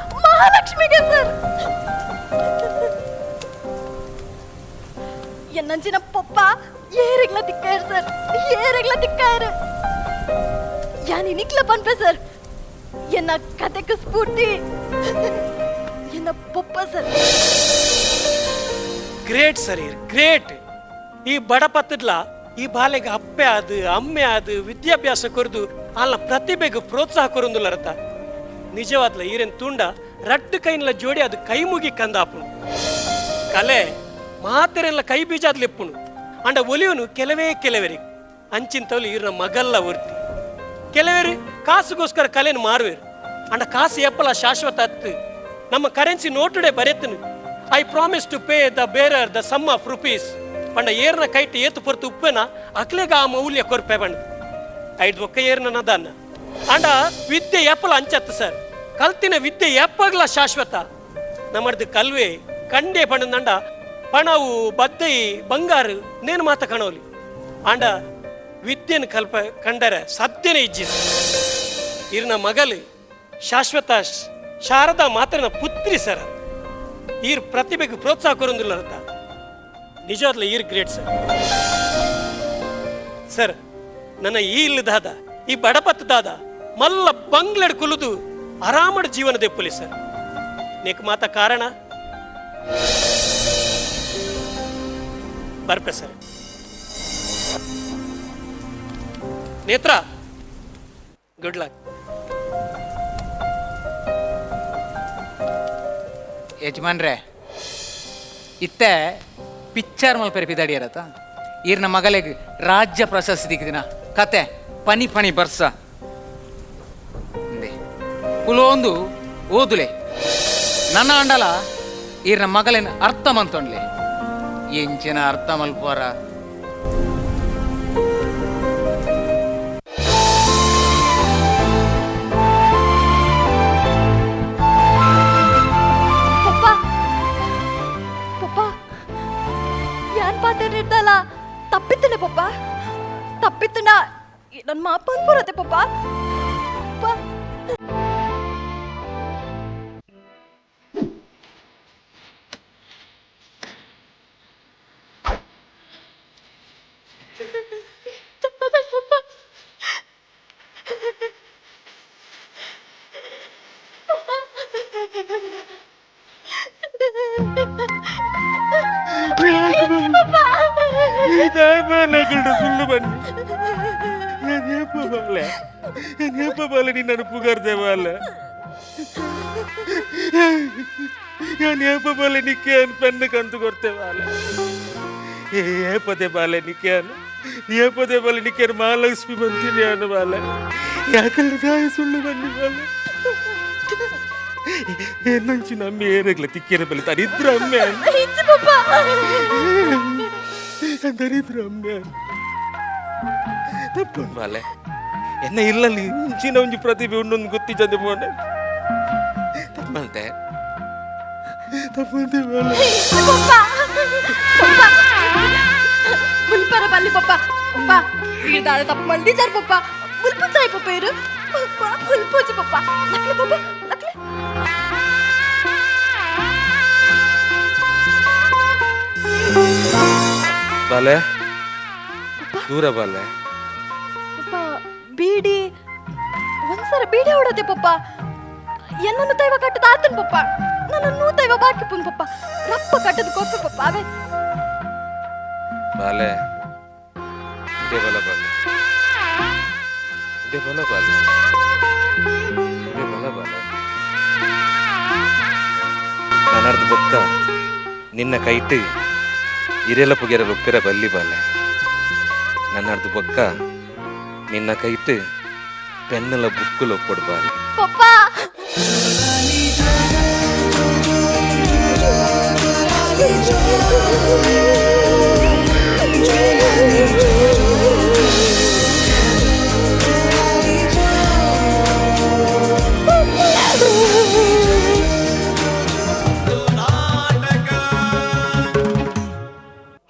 ಮಹಾಲಕ್ಷ್ಮಿಗೆ ಸರ್. ಎನ್ನಂಚಿನ ಪೊಪ್ಪ ಏರೆಗ್ಲ ತಿಕ್ಕಾಯರು ಸರ್, ಏರೆಗ್ಲ ತಿಕ್ಕಾಯರು. ಯಾನಿ ನಿಕ್ಲ ಪನ್ಪೆ ಸರ್. ಎನ್ನ ಕತೆக்கு ಸ್ಫೂರ್ತಿ ಎನ್ನ ಪೊಪ್ಪ ಸರ್. Great sir, great. ಈ ಬಡಪತ್ತಡ್ಲ ಈ ಬಾಲೆಗೆ ಅಪ್ಪೆ ಆದು ಅಮ್ಮೆ ಆದು ವಿದ್ಯಾಭ್ಯಾಸ ಕೊರ್ದು ಅಲ್ಲ ಪ್ರತಿಭೆಗೆ ಪ್ರೋತ್ಸಾಹ ಕೊರೊಂದುಲ್ಲರತ. ನಿಜವಾದ್ಲ ಈರೆನ್ ತುಂಡ ರಡ್ಡು ಕೈನ್ಲ ಜೋಡಿ ಅದು ಕೈ ಮುಗಿ ಕಂದಾಪುಣು. ಕಲೆ ಮಾತೆರೆಲ್ಲ ಕೈ ಬೀಜಾದ್ಲೆಪ್ಪುಣು. ಅಂಡ ಒಲಿಯವನು ಕೆಲವೇ ಕೆಲವರಿ ಅಂಚಿಂತವಲು ಈರ್ನ ಮಗಲ್ಲ ಒರ್ತಿ. ಕೆಲವರು ಕಾಸುಗೋಸ್ಕರ ಕಲೆಯನ್ನು ಮಾರುವೆರು. ಅಂಡ ಕಾಸು ಎಪ್ಪಲ ಶಾಶ್ವತ ಅತ್ತು. ನಮ್ಮ currency ನೋಟುಡೆ ಬರೆತನು I promise to pay the bearer the sum of rupees. ಪಂಡ ಏರ್ನ ಕೈಟ್ ಏತು ಪೊರ್ತು ಉಪ್ಪೆನ ಅಕ್ಲೆಗ ಆ ಮೌಲ್ಯ ಕೊರ್ಪೆ ಬಂಡ ಐದು ಒಕ್ಕ ಏರ್ನ ನದಾನ. ಅಂಡ ವಿದ್ಯೆ ಎಪ್ಪಲ ಅಂಚತ್ತು ಸರ್. ಕಲ್ತಿನ ವಿದ್ಯೆ ಎಪ್ಪಗ್ಲ ಶಾಶ್ವತ. ನಮ್ಮದು ಕಲ್ವೆ ಕಂಡೆ ಪಂಡಂಡ ಪಣವು ಬದ್ದೈ ಬಂಗಾರು ನೇನು ಮಾತ ಕಾಣೋಲಿ. ಆಂಡ ವಿದ್ಯೆನ ಕಲ್ಪ ಕಂಡರೆ ಸದ್ಯನೇ ಇಜ್ಜಿ. ಇರ್ನ ಮಗಲು ಶಾಶ್ವತ ಶಾರದಾ ಮಾತ್ರನ ಪುತ್ರಿ ಸರ್. ಈರ್ ಪ್ರತಿಭೆಗೆ ಪ್ರೋತ್ಸಾಹ ಕೊರೊಂದಿಲ್ಲ ಅರ್ಥ. ನಿಜವಾದ್ಲ ಈರ್ ಗ್ರೇಟ್ ಸರ್. ಸರ್ ನನ್ನ ಈ ಇಲ್ಲದಾದ ಈ ಬಡಪತ್ತದಾದ ಮಲ್ಲ ಬಂಗ್ಲೆಡ್ ಕುಲುದು ಆರಾಮಡ್ ಜೀವನ ದೆಪ್ಪುಲಿ ಸರ್. ನೀಕ್ ಮಾತ ಕಾರಣ ಬರ್ಪೆ ಸರ್. ನೇತ್ರ ಗುಡ್ ಲಕ್. ಯಜಮಾನ್ರೆ ಇತ್ತೆ ಪಿಕ್ಚರ್ ಮಲ್ಪೆರೆ ಪಿದಾಡಿಯರತ ಈರ್ನ ಮಗಲೆಗ್ ರಾಜ್ಯ ಪ್ರಶಸ್ತಿ ದಿಕ್ಕಿದಿನ ಕತೆ ಪನಿ ಪನಿ ಬರ್ಸ ಇಂದೆ ಕುಲೋಂದು ಓದುಲೆ ನನ್ನ ಅಂಡಲ ಈರ್ನ ಮಗಲೇನ ಅರ್ಥ ಮಂತೊಂಡ್ಲೆ ಎಂಚಿನ ಅರ್ಥ ಮಲ್ಪೋರ. ಪಪ್ಪ ಪಪ್ಪ ಯಾನ್ ಪಾತೇರಿರ್ದಲ್ಲ ತಪ್ಪಿತ್ತನೆ ಪಪ್ಪ ತಪ್ಪಿತ್ತನ ನನ್ನ ಮಾಪ ಅನ್ಪುರತೆ ಪಪ್ಪ. ಪಪ್ಪ ಸುಳ್ಳು ಬನ್ನಿ ಏಪ ಬಾಲೆ ಏಪ ಬಾಲೆ ನಿನ್ನನ್ನು ಪುಗರ್ದೆ ಬಾಲೆ ನಾನು ಏಪ ಬಾಲೆ ನಿಕ್ಕೆ ಪೆನ್ನು ಕಂತು ಕೊಡ್ತೆ ಬಾಲೆ ಏಪದೆ ಬಾಲೆ ನಿಕ್ಕೆ ಏಪದೆ ಬಾಲೆ ನಿಕ್ಕೆ ಮಹಾಲಕ್ಷ್ಮಿ ಬಂತೀನಿ ಅನ್ನು ಬಾಲೆ ಯಾಕಂದ್ರೆ ತಾಯಿ ಸುಳ್ಳು ಬನ್ನಿ ಬಾಲೆ ಏನಂಚು ನಮ್ಮಿ ಏರಗ್ಲ ತಿಕ್ಕಿರ ಬಲೆ ದರಿದ್ರ ಅಮ್ಮೆ ದರಿದ್ರ ಅಮ್ಮೆ ತಪ್ಪು ಬಾಲೆ ಎನ್ನ ಇಲ್ಲಲ್ಲಿ ಇಂಚಿನ ಒಂಜಿ ಪ್ರತಿಭೆ ಉಂಡೊಂದು ಗೊತ್ತಿಜ್ಜಂದೆ ಪೋನೆ ತಪ್ಪಂತೆ ತಪ್ಪಂತೆ ಬಾಲೆ. ಪಪ್ಪ ಪಪ್ಪ ಮುಲ್ಪರ ಬಲ್ಲಿ ಪಪ್ಪ. ಪಪ್ಪ ಈದಾಳ ತಪ್ಪು ಮಲ್ದಿಜಾರ್ ಪಪ್ಪ. ಮುಲ್ಪುತ್ತಾಯ್ ಪಪ್ಪ ಇರು ಪಪ್ಪ ಮುಲ್ಪೋಜು ಪಪ್ಪ. ಲಕ್ಲೆ ಪಪ್ಪ ಲಕ್ಲೆ. ಬಾಲೆ ದೂರ ಬಾಲೆ. ಪಪ್ಪ ಬೀಡಿ ಒಂದ್ಸರ ಬೀಡಿ ಹೊಡೋದೆ ಪಪ್ಪ. ಎನ್ನನ್ನು ತೈವ ಕಟ್ಟದ ಆತನ್ ಪಪ್ಪ. ನನ್ನ ನೂತೈವ ಬಾಕಿ ಪುನ್ ಪಪ್ಪ. ರಪ್ಪ ಕಟ್ಟದ ಕೊಪ್ಪೆ ಪಪ್ಪ ಅವೇ. ಬಾಲೆ ಇದೇ ಬಲ ಬಾಲೆ ಇದೇ ಬಲ ಬಾಲೆ ಇದೇ ಬಲ ಬಾಲೆ. ನನರ್ದು ಬೊಕ್ಕ ನಿನ್ನ ಕೈಟ್ ಇರೆಲ ಪುಗೆರ ಬೊಕ್ಕೆರ ಬಲ್ಲಿ ಬಾಲೆ. ನನ್ನರ್ದು ಬೊಕ್ಕ ನಿನ್ನ ಕೈಟ್ ಪೆನ್ನಲ ಬುಕ್ಕುಲ ಒಪ್ಪೊಡು ಬಾಲೆ. ಪಪ್ಪ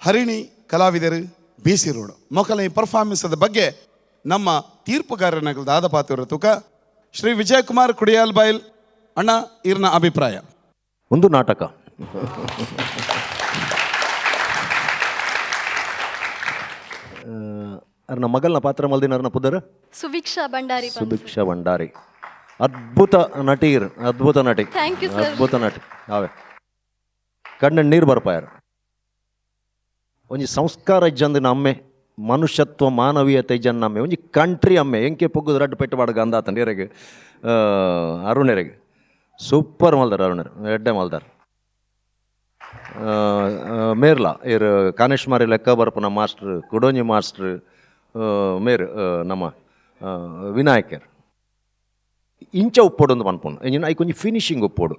ಹರಿಣಿ ಕಲಾವಿದರು B C road ಮೊಕಲ ಈ ಪರ್ಫಾರ್ಮೆನ್ಸ್ ಬಗ್ಗೆ ನಮ್ಮ ತೀರ್ಪುಗಾರನಾಗಲ್ದಾದ ಪಾತ್ರ ತುಕ ಶ್ರೀ ವಿಜಯಕುಮಾರ್ ಕುಡಿಯಾಲ್ ಬೈಲ್ ಅಣ್ಣ ಇರ್ನ ಅಭಿಪ್ರಾಯ. ಒಂದು ನಾಟಕ ಅರ್ನ ಮಗಲ್ನ ಪಾತ್ರ ಮಲ್ದಿನ ಅರ್ನ ಪುದರ್ ಸುಭಿಕ್ಷಾ ಭಂಡಾರಿ. ಸುಭಿಕ್ಷಾ ಭಂಡಾರಿ ಅದ್ಭುತ ನಟೀರ್, ಅದ್ಭುತ ನಟಿ. Thank you sir. ಅದ್ಭುತ ನಟಿ. ಅವೇ ಕಣ್ಣ ನೀರು ಬರ್ಪಾಯರ್. ಒಂಜಿ ಸಂಸ್ಕಾರ ಇಜ್ಜಂದಿನ ಅಮ್ಮೆ, ಮನುಷ್ಯತ್ವ ಮಾನವೀಯತೆ ಇಜ್ಜಂದ ಅಮ್ಮೆ, ಒಂಜಿ ಕಂಟ್ರಿ ಅಮ್ಮೆ. ಎಂಕೆ ಪೊಗ್ಗುದು ರಡ್ಡು ಪೆಟ್ಟು ಪಾಡು ಗಂದಾತಂಡು ಎರೆಗ್ ಅರುಣೆರೆಗ್ ಸೂಪರ್ ಮಲ್ದಾರ್ ಅರುಣರ್, ಎಡ್ಡೆ ಮಲ್ದಾರ್. ಮೇರ್ಲಾ ಇರ್ ಕಾನೇಶ್ ಮಾರಿ ಲೆಕ್ಕ ಬರ್ಪುನ ಮಾಸ್ಟ್ರ್, ಕುಡೋಂಜಿ ಮಾಸ್ಟ್ರ್ ಮೇರ್ ನಮ್ಮ ವಿನಾಯಕರ್. ಇಂಚ ಉಪ್ಪೊಡು ಒಂದು ಪನ್ಪುಂಡು ಎಂಜಿನ ಐಕೊಂಜಿ ಫಿನಿಶಿಂಗ್ ಉಪ್ಪೊಡು.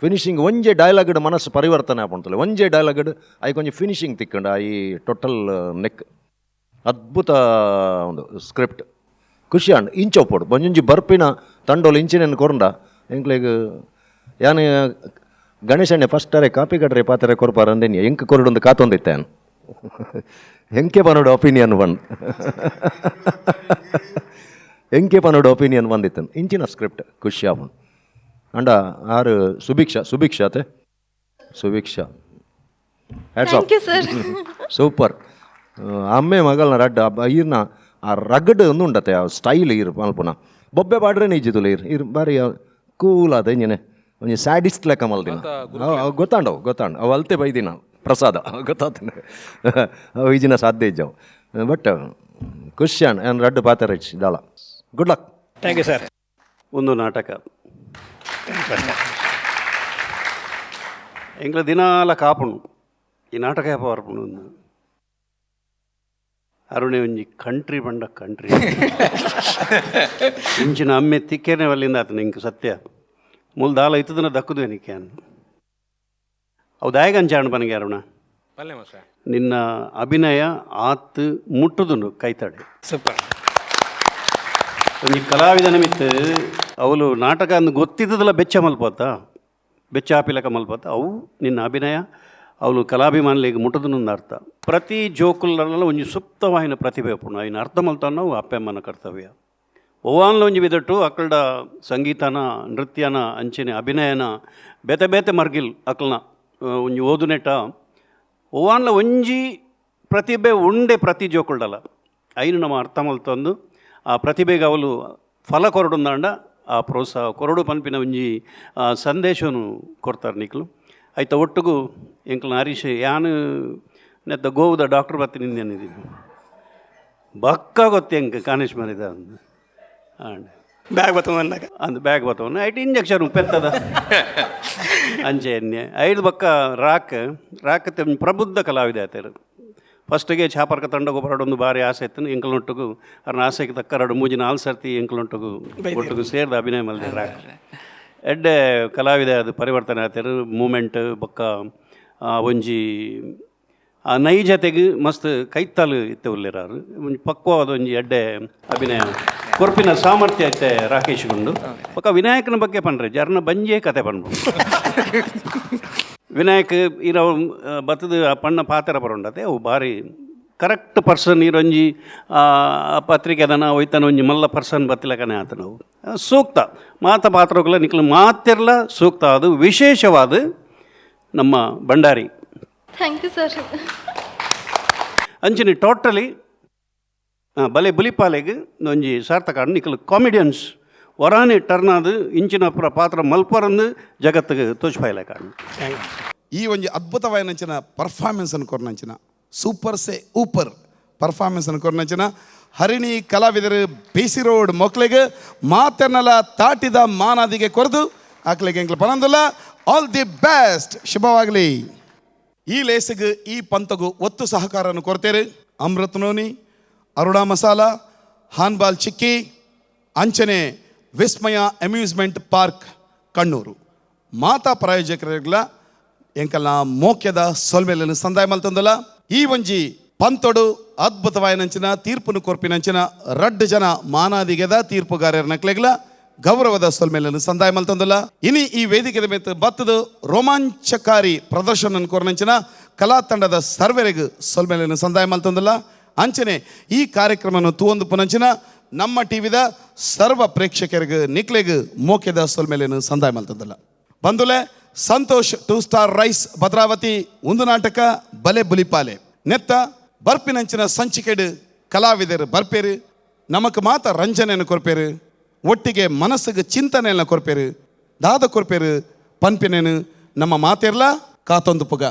ಫಿನಿಶಿಂಗ್ ಒಂಜೆ ಡೈಲಾಗ್ಡ್ ಮನಸ್ಸು ಪರಿವರ್ತನೆ ಆಪುಂತಲೆ, ಒಂಜೆ ಡೈಲಾಗ್ಡ್ ಐಕೊಂಜಿ ಫಿನಿಶಿಂಗ್ ತಿಕ್ಕಂಡು ಈ ಟೋಟಲ್ ನೆಕ್. ಅದ್ಭುತ ಒಂದು ಸ್ಕ್ರಿಪ್ಟ್, ಖುಷಿ ಆಂಡ್. ಇಂಚ ಉಪ್ಪೊಡು ಒಂಜೊಂಜಿ ಬರ್ಪಿನ ತಂಡೋಲು ಇಂಚಿನ ಕೊರಂಡ ಎಂಕ್ಲೆಗ್ ಯಾನ್ ಗಣೇಶಣ್ಣೆ ಫಸ್ಟ್ ಅರೆ ಕಾಪಿ ಕಟ್ರೆ ಪಾತ್ರೆ ಕೊರ್ಪಾರ ಅಂದೇನಿ ಎಂಕ್ ಕೊರಡೊಂದು ಕಾತೊಂದಿತ್ತೆ ಎಂಕೆ ಪನೋಡು ಒಪಿನಿಯನ್ ಬಂದ್ ಎಂಕೆ ಪನೋಡು ಒಪಿನಿಯನ್ ಬಂದಿತ್ತು. ಇಂಚಿನ ಸ್ಕ್ರಿಪ್ಟ್ ಖುಷಿ ಆಪುಂಡು. ಅಂಡ ಆರು Subhiksha, Subhiksha ಅತೆ Subhiksha hats off. Thank you sir. Super. ಅಮ್ಮೆ ಮಗಲ್ನ ರಡ್ಡ ಈರ್ನ ಆ ರಗಡ್ ಒಂದು ಉಂಡತೆ ಆ ಸ್ಟೈಲ್ ಈರ್ ಮಲ್ಪುನ ಬೊಬ್ಬೆ ಪಾಡ್ರೆ ಇಜ್ಜಿದುಲ್ಲ ಈರ್ ಈರ್ ಬಾರಿ ಕೂಲ್ ಆದ ಇಂಜಿನೆ ಒಂಜಿ ಸ್ಯಾಡಿಸ್ಟ್ ಲೆಕ್ಕ ಮಲ್ದಿನ. ಗೊತ್ತಾಂಡವು ಗೊತ್ತಾಂಡ ಅವು ಅಲ್ತೆ ಬೈದಿನ ಪ್ರಸಾದ ಗೊತ್ತಾತನೆ ಅವು ಈಜಿನ ಸಾಧ್ಯ ಇಜ್ಜವು. ಬಟ್ ಖುಷಿ ಆಂಡ್ ಏನ್ ರಡ್ಡು ಪಾತ್ರ ಇಚ್ಚಿ ದಾಲ. Good luck. Thank you sir. ಒಂದು ನಾಟಕ ಎಂಗ್ಲ ದಿನಾಲ ಕಾಪುಣು ಈ ನಾಟಕ ಯಾಪ ಬರ್ಪುಣು ಒಂದು ಅರುಣೆ ಒಂಜಿ ಕಂಟ್ರಿ ಬಂಡ ಕಂಟ್ರಿ ಇಂಚಿನ ಅಮ್ಮೆ ತಿಕ್ಕೇನೆ ವಲ್ಲಿಂದ ಆತನ ಇಂಕ್ ಸತ್ಯ ಮೂಲ ದಾಲ ಇತ್ತದನ ದಕ್ಕುದು ಏನಕ್ಕೆ ಅನ್ ಅವು ದಾಯಗಂಚಾಣ ಬನಗೆ ಅರುಣ ನಿನ್ನ ಅಭಿನಯ ಆತ್ ಮುಟ್ಟುದುಂಡು ಕೈತಡೆ. ಸೂಪರ್. ಒಂಜಿ ಕಲಾವಿದ ನಿಮಿತ್ತ ಅವಳು ನಾಟಕ ಅಂದು ಗೊತ್ತಿದ್ದದಲ್ಲ ಬೆಚ್ಚ ಮಲ್ಪೋತ ಬೆಚ್ಚ ಆಪಿಲಕ ಮಲ್ಪೋತ ಅವು ನಿನ್ನ ಅಭಿನಯ ಅವಳು ಕಲಾಭಿಮಾನಿಗೆ ಮುಟ್ಟುದನ್ನೊಂದು ಅರ್ಥ. ಪ್ರತಿ ಜೋಕುಲಲ್ಲ ಒಂಜಿ ಸುಪ್ತವಾಹಿನ ಪ್ರತಿಭೆ ಉಪ್ಪುಂಡು ಐನ ಅರ್ಥ ಮಲ್ತಾನ ಅಪ್ಪೆಮ್ಮನ ಕರ್ತವ್ಯ. ಒವ್ವಾನ್ಲ ಒಂಜಿ ವಿದಟ್ಟು ಅಕ್ಕಲ್ಡ ಸಂಗೀತನ ನೃತ್ಯನ ಅಂಚನೆ ಅಭಿನಯನ ಬೇತೆ ಬೇತೆ ಮರ್ಗಿಲ್ ಅಕ್ಕಲ್ನ ಒಂಜಿ ಓದುನೆಟ ಒವ್ವಾನ್ಲ ಒಂಜಿ ಪ್ರತಿಭೆ ಉಂಡೆ ಪ್ರತಿ ಜೋಕುಲ್ಡಲ್ಲ ಐನು ನಮ್ಮ ಅರ್ಥ ಮಲ್ತೊಂದು ಆ ಪ್ರತಿಭೆಗೆ ಅವಳು ಫಲ ಕೊರಡುಂದಾಂಡ ಆ ಪ್ರೋತ್ಸಾಹ ಕೊರಡು ಪನ್ಪಿನ ಒಂಜಿ ಸಂದೇಶನು ಕೊಡ್ತಾರೆ ನಿಕ್ಲು. ಆಯ್ತ ಒಟ್ಟುಗು ಎಂಕ್ಲ ಹರೀಶ್ ಯಾನು ನೆತ್ತ ಗೋವುದ ಡಾಕ್ಟರ್ ಬತ್ತಿ ನಿಂದೇನಿದ್ದೀನಿ ಬಕ್ಕ ಗೊತ್ತಿ ಎಂಕ್ ಕಾನೇಶ್ ಮರಿದ ಅಂದ್ ಬ್ಯಾಗ್ ಬತ್ತವ ಅಂದ್ ಬ್ಯಾಗ್ ಬತ್ತವನ್ನ ಐಟ್ ಇಂಜೆಕ್ಷನ್ ಪೆತ್ತದ ಅಂಚೆ ಎಣ್ಣೆ ಐದು ಬಕ್ಕ ರಾಕ್ ರಾಕ್ ಪ್ರಬುದ್ಧ ಕಲಾವಿದ ಆಯ್ತಾರು. ಫಸ್ಟಿಗೆ ಛಾಪರ್ಕ ತಂಡಗು ಬರಡೊಂದು ಭಾರಿ ಆಸೆ ಇತ್ತು ಎಂಕಲೊಟ್ಟುಗು ಅರ್ನ ಆಸೆಗೆ ತಕ್ಕ ಎರಡು ಮೂಜಿ ನಾಲ್ಕು ಸರ್ತಿ ಎಂಕಲೊಟ್ಟುಗು ಒಟ್ಟುಗು ಸೇರಿದ ಅಭಿನಯ ಮಲ್ದೆ ರಾಕ್ ಎಡ್ಡೆ ಕಲಾವಿದ ಅದು ಪರಿವರ್ತನೆ ಆಯ್ತಾರು. ಮೂಮೆಂಟ್ ಬೊಕ್ಕ ಒಂಜಿ ಆ ನೈಜತೆಗೆ ಮಸ್ತ್ ಕೈತಾಲು ಇತ್ತೆ ಉಲ್ಲೇರಾರು ಒಂಜಿ ಪಕ್ವವಾದ ಒಂಜಿ ಎಡ್ಡೆ ಅಭಿನಯ ಕೊರ್ಪಿನ ಸಾಮರ್ಥ್ಯ ಐತೆ ರಾಕೇಶ್ ಗುಂಡು. ಬೊಕ್ಕ ವಿನಾಯಕನ ಬಗ್ಗೆ ಪನ್ರೆ ಜರ್ನ ಬಂಜೇ ಕತೆ ಪನ್ಪು ವಿನಾಯಕ್ ಇರ ಬತ್ತದ ಆ ಪಣ್ಣ ಪಾತ್ರ ಬರೋಂಡತೆ ಅವು ಭಾರಿ ಕರೆಕ್ಟ್ ಪರ್ಸನ್ ಇರೊಂಜಿ ಪತ್ರಿಕೆದನ ಒಯ್ತನ ಒಂಜಿ ಮಲ್ಲ ಪರ್ಸನ್ ಬತ್ತಿಲಕನೆ ಆತನವು ಸೂಕ್ತ ಮಾತ ಪಾತ್ರಗಳ ನಿಕ್ಲು ಮಾತಿರ್ಲ ಸೂಕ್ತ ಅದು ವಿಶೇಷವಾದ ನಮ್ಮ ಭಂಡಾರಿ. Thank you sir. ಅಂಚಿನ ಟೋಟಲಿ ಬಲೆ ಬುಲಿಪಾಲೆಗ್ ಒಂಜಿ ಸಾರ್ಥಕ ನಿಕ್ಲು ಕಾಮಿಡಿಯನ್ಸ್ ವರಾನಿ ಟರ್ನ್ ಅದು ಇಂಚಿನ ಪಾತ್ರ ಮಲ್ಪರಂದು ಜಗತ್ತಿಗೆ ತೋಚ್ಪಾಯಿಲೆ ಕಾಣು. ಈ ಒಂಜಿ ಅದ್ಭುತವಾಯಿನಂಚಿನ ಪರ್ಫಾರ್ಮೆನ್ಸ್ ಅನ್ನು ಕೊರ್ನಂಚಿನ ಸೂಪರ್ ಸೆ ಊಪರ್ ಪರ್ಫಾರ್ಮೆನ್ಸ್ ಅನ್ನು ಕೊರ್ನಂಚಿನ ಹರಿಣಿ ಕಲಾವಿದರು ಬಿಸಿ ರೋಡ್ ಮಕ್ಕಳಿಗೆ ಮಾತನ್ನೆಲ್ಲ ತಾಟಿದ ಮಾನಾದಿಗೆ ಕೊರದು ಆಕ್ಲಿಗೆ ಎಂಕ್ಲ ಪನಂದುಲ್ಲ. ಆಲ್ the best, ಶುಭವಾಗಲಿ. ಈ ಲೇಸಿಗೆ ಈ ಪಂತಗು ಒತ್ತು ಸಹಕಾರನ್ನು ಕೊಡ್ತೇವೆ ಅಮೃತ್ ನೋನಿ, ಅರುಣಾ ಮಸಾಲಾ, ಹಾನ್ಬಾಲ್ ಚಿಕ್ಕಿ, ಅಂಚನೆ ವಿಸ್ಮಯ ಅಮ್ಯೂಸ್ಮೆಂಟ್ ಪಾರ್ಕ್ ಕಣ್ಣೂರು. ಮಾತಾ ಪ್ರಾಯೋಜಕರಿಗಳ ಎಂಕಲ್ನ ಮೋಕ್ಯದ ಸೊಲ್ಮೆలను ಸಂದಾಯ ಮಲ್ತಂದಲ್ಲ. ಈ ಒಂಜಿ ಪಂತೊಡು ಅದ್ಭುತವಾಯಿನಂಚಿನ ತೀರ್ಪುನು ಕೊರ್ಪಿನಂಚಿನ ರಡ್ಡು ಜನ ಮಾನಾದಿಗೆದ ತೀರ್ಪುಗಾರರ ನಕ್ಲೆಗ್ಲ ಗೌರವದ ಸೊಲ್ಮೆలను ಸಂದಾಯ ಮಲ್ತಂದಲ್ಲ. ಇನಿ ಈ ವೇದಿಕೆದ ಮೇತ್ ಬತ್ತದು ರೋಮಾಂಚಕಾರಿ ಪ್ರದರ್ಶನ ಕೊರ್ನಂಚಿನ ಕಲಾ ತಂಡದ ಸರ್ವೆರೆಗ್ ಸೊಲ್ಮೆలను ಸಂದಾಯ ಮಲ್ತಂದಲ್ಲ. ಅಂಚನೆ ಈ ಕಾರ್ಯಕ್ರಮವನ್ನು ತೂವೊಂದು ಪುನಂಚಿನ ನಮ್ಮ ಟಿವಿದ ಸರ್ವ ಪ್ರೇಕ್ಷಕರಿಗೆ ನಿಕ್ಲೆಗ್ ಮೋಕೆದ ಸೊಲ್ಮೆలను ಸಂದಾಯ ಮಲ್ತಂದಲ್ಲ. ಬಂದುಲೆ ಸಂತೋಷ್ 2 ಸ್ಟಾರ್ ರೈಸ್ ಭದ್ರಾವತಿ ಒಂದು ನಾಟಕ ಬಲೆ ಬುಲಿಪಾಲೆ ನೆತ್ತ ಬರ್ಪಿನಂಚಿನ ಸಂಚಿಕೆಡು ಕಲಾವಿದರು ಬರ್ಪೇರು, ನಮಕ್ ಮಾತ ರಂಜನೆಯನ್ನು ಕೊರ್ಪೇರು, ಒಟ್ಟಿಗೆ ಮನಸ್ಸಿಗೆ ಚಿಂತನೆಯನ್ನು ಕೊರ್ಪೇರು, ದಾದ ಕೊರ್ಪೇರು ಪನ್ಪಿನೇನು ನಮ್ಮ ಮಾತಿರ್ಲ ಕಾತೊಂದು ಪುಗ.